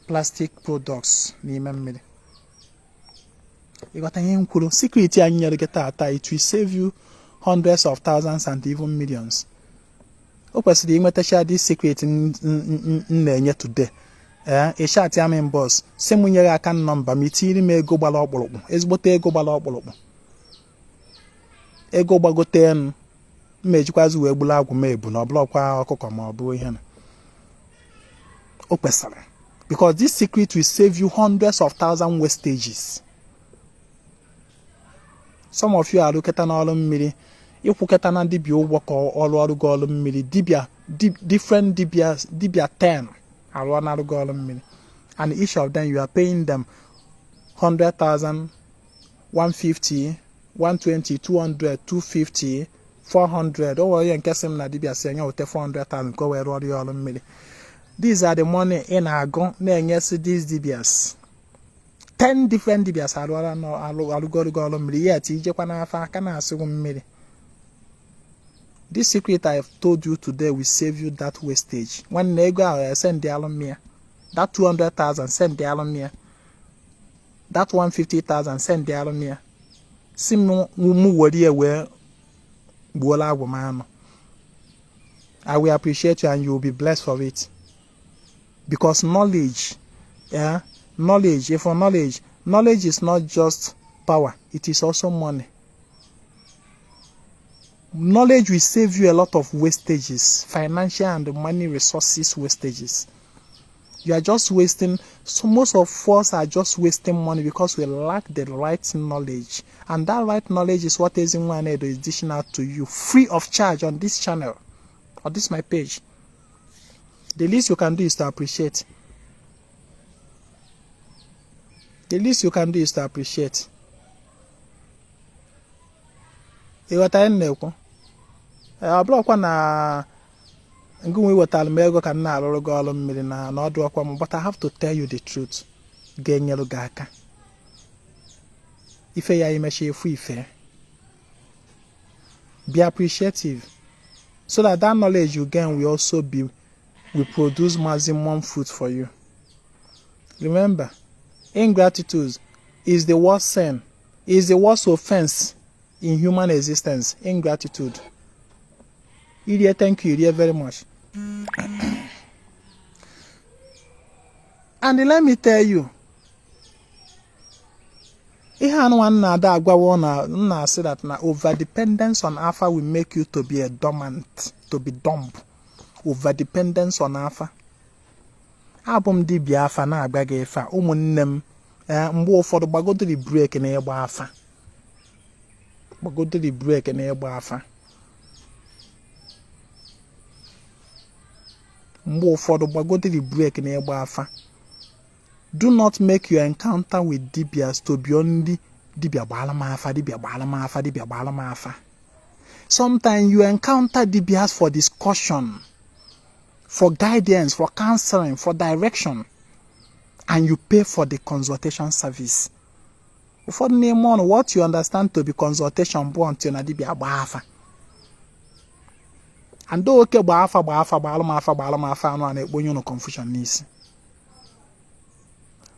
plastic products n'ime mmiri. Ịghọta ihe m kwuru? Secret anyị nyere gị taata, it will save you hundreds of thousands and even millions. O kwesịrị inwetacha this secret m na-enye today. Ee, ịchat ya m inbox, si m nyere aka nọmba m, itinyere m ego gbara ọkpụrụkpụ, ezigbote ego gbara ọkpụrụkpụ, ego gbagote enu mma, ejikwazi wee gburu agwụ m ebu na ọbụlọkwa ọkụkọ ma ọ bụ ihe na o kwesịrị, because this secret will save you hundreds of thousand wastages. Some of you arụketa n'ọrụ mmiri, ịkwụketa na dibịa ụgwọ ka ọrụ ọrụ gị ọrụ mmiri, dibịa different dibịa, dibịa 10 arụọ na gị ọrụ mmiri. And each of them, you are paying them 100,000, 150, 120, 200, 250, 400. O nwere onye nke sị m na dibịa sị enye weta 400,000 ka o wee rụọrọ ya ọrụ mmiri. These are the money ị na-agụ na-enyesị these dibias. 10 different dibias arụọla arụgoro gị ọrụ mmiri, yet ijekwa n'afa aka na-asịgwu mmiri. This secret I have told you today will save you that wastage. Nwanne, ego ahụ, send alụ m ya. That 200,000, send alụ m ya. That 150,000, send alụ m ya. Si m mụ were ya wee gbuola agwụ m anụ. I will appreciate you and you will be blessed for it. Because knowledge, yeah, knowledge, if for knowledge, knowledge is not just power, it is also money. Knowledge will save you a lot of wastages, financial and money resources wastages. You are just wasting, so most of us are just wasting money because we lack the right knowledge. And that right knowledge is what Ezinwa Anaedo is dishing out to you free of charge on this channel, or this my page. The least you can do is to appreciate. The least you can do is to appreciate. Ịghọta ihe m na-ekwu? Ọ bụrụkwa na ngị nwe wetara m ego ka m na-arụrụ gị ọrụ mmiri na na ọdụ ọkwa m, but I have to tell you the truth ga-enyere gị aka. Ife ya imecha efu ife. Be appreciative so that that knowledge you gain will also be will produce maximum fruit for you. Remember, ingratitude is the worst sin, is the worst offense in human existence. Ingratitude. Irie, thank you, Irie, very much. And let me tell you, ihe anụnwa nna ada agwawo na nna asị that na over dependence on afa will make you to be a dormant, to be dumb. Over dependence on afa. Abụ m dibịa afa na-agba gị ife a, ụmụnne m, mgbe ụfọdụ gbagodiri break na ịgba afa. Gbagodiri break na ịgba afa. Mgbe ụfọdụ gbagodiri break na ịgba afa. Do not make your encounter with dibias to be only dibia gbaala m afa, dibia gbaala m afa, dibia gbaala m afa. Sometimes you encounter dibias for discussion, for guidance, for counseling, for direction, and you pay for the consultation service. Ụfọdụ n'ime ọnụ, what you understand to be consultation bụ until na dibia gbaa afa. And oke gbaa afa, gbaa afa, gbaala m afa, gbaala m afa anụ a na-ekponye unu confusion n'isi.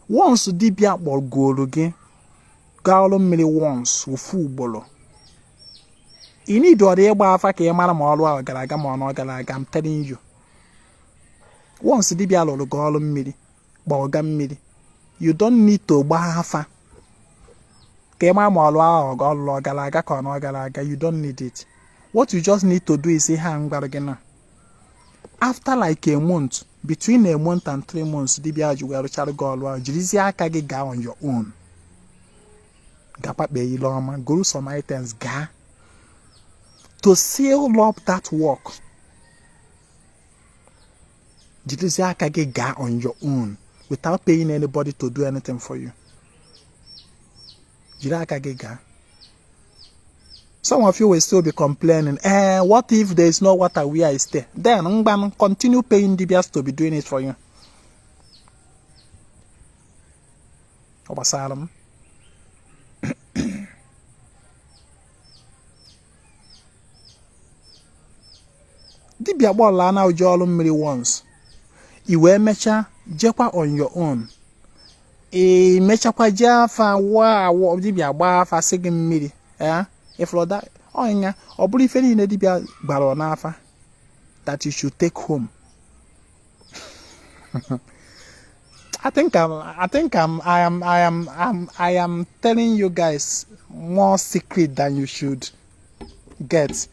Once dibia kpọgoro gị gaa ọrụ mmiri once, ofu ugboro, ị need ọrụ ịgba afa ka ị mara ma ọrụ ahụ gara aga ma ọ na ọ gara aga. I'm telling you. Once dibia lụrụ gị ọrụ mmiri, gbọga mmiri, you don't need to gbaa afa ka ị mara ma ọrụ ahụ ọ lụrụ ọ gara aga ka ọ na ọ gara aga. You don't need it. What you just need to do is ihe a m gwara gị na after like a month, between a month and 3 months, dibia ji wee rụchara gị ọrụ ahụ, jirizie aka gị gaa on your own, gakwa kpee ile ọma, goro some items, gaa to seal up that work. Jirizie aka gị gaa on your own without paying anybody to do anything for you. Jiri aka gị gaa. Some of you will still be complaining, "What if there is no water where I stay?" Then ngban, continue paying dibias to be doing it for you. Ọ gbasara m. Dibịa gbọọla na ụjọ ọrụ mmiri once, i wee mechaa jekwa on your own, ị mechakwa jee afa wụọ awọ, dibịa gbaa afa sị gị mmiri ee ifụlọda ọnya. Ọ bụrụ ife niile dibịa gbara n'afa that you should take home. I think I'm, I am, I am, I'm, I am telling you guys more secret than you should get.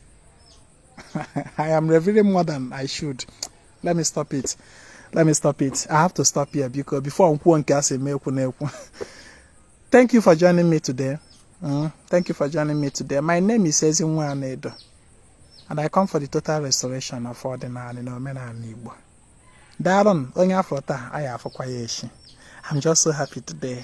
I am revealing more than I should. Let me stop it. Let me stop it. I have to stop here because before m kwuo nke a sị m ekwu na-ekwu. Thank you for joining me today. Thank you for joining me today. My name is Ezinwa Anaedo, and I come for the total restoration of ọdịnala na omenala Igbo. Daalụ. Onye afọ taa anyị afọkwa ya echi. I'm just so happy today.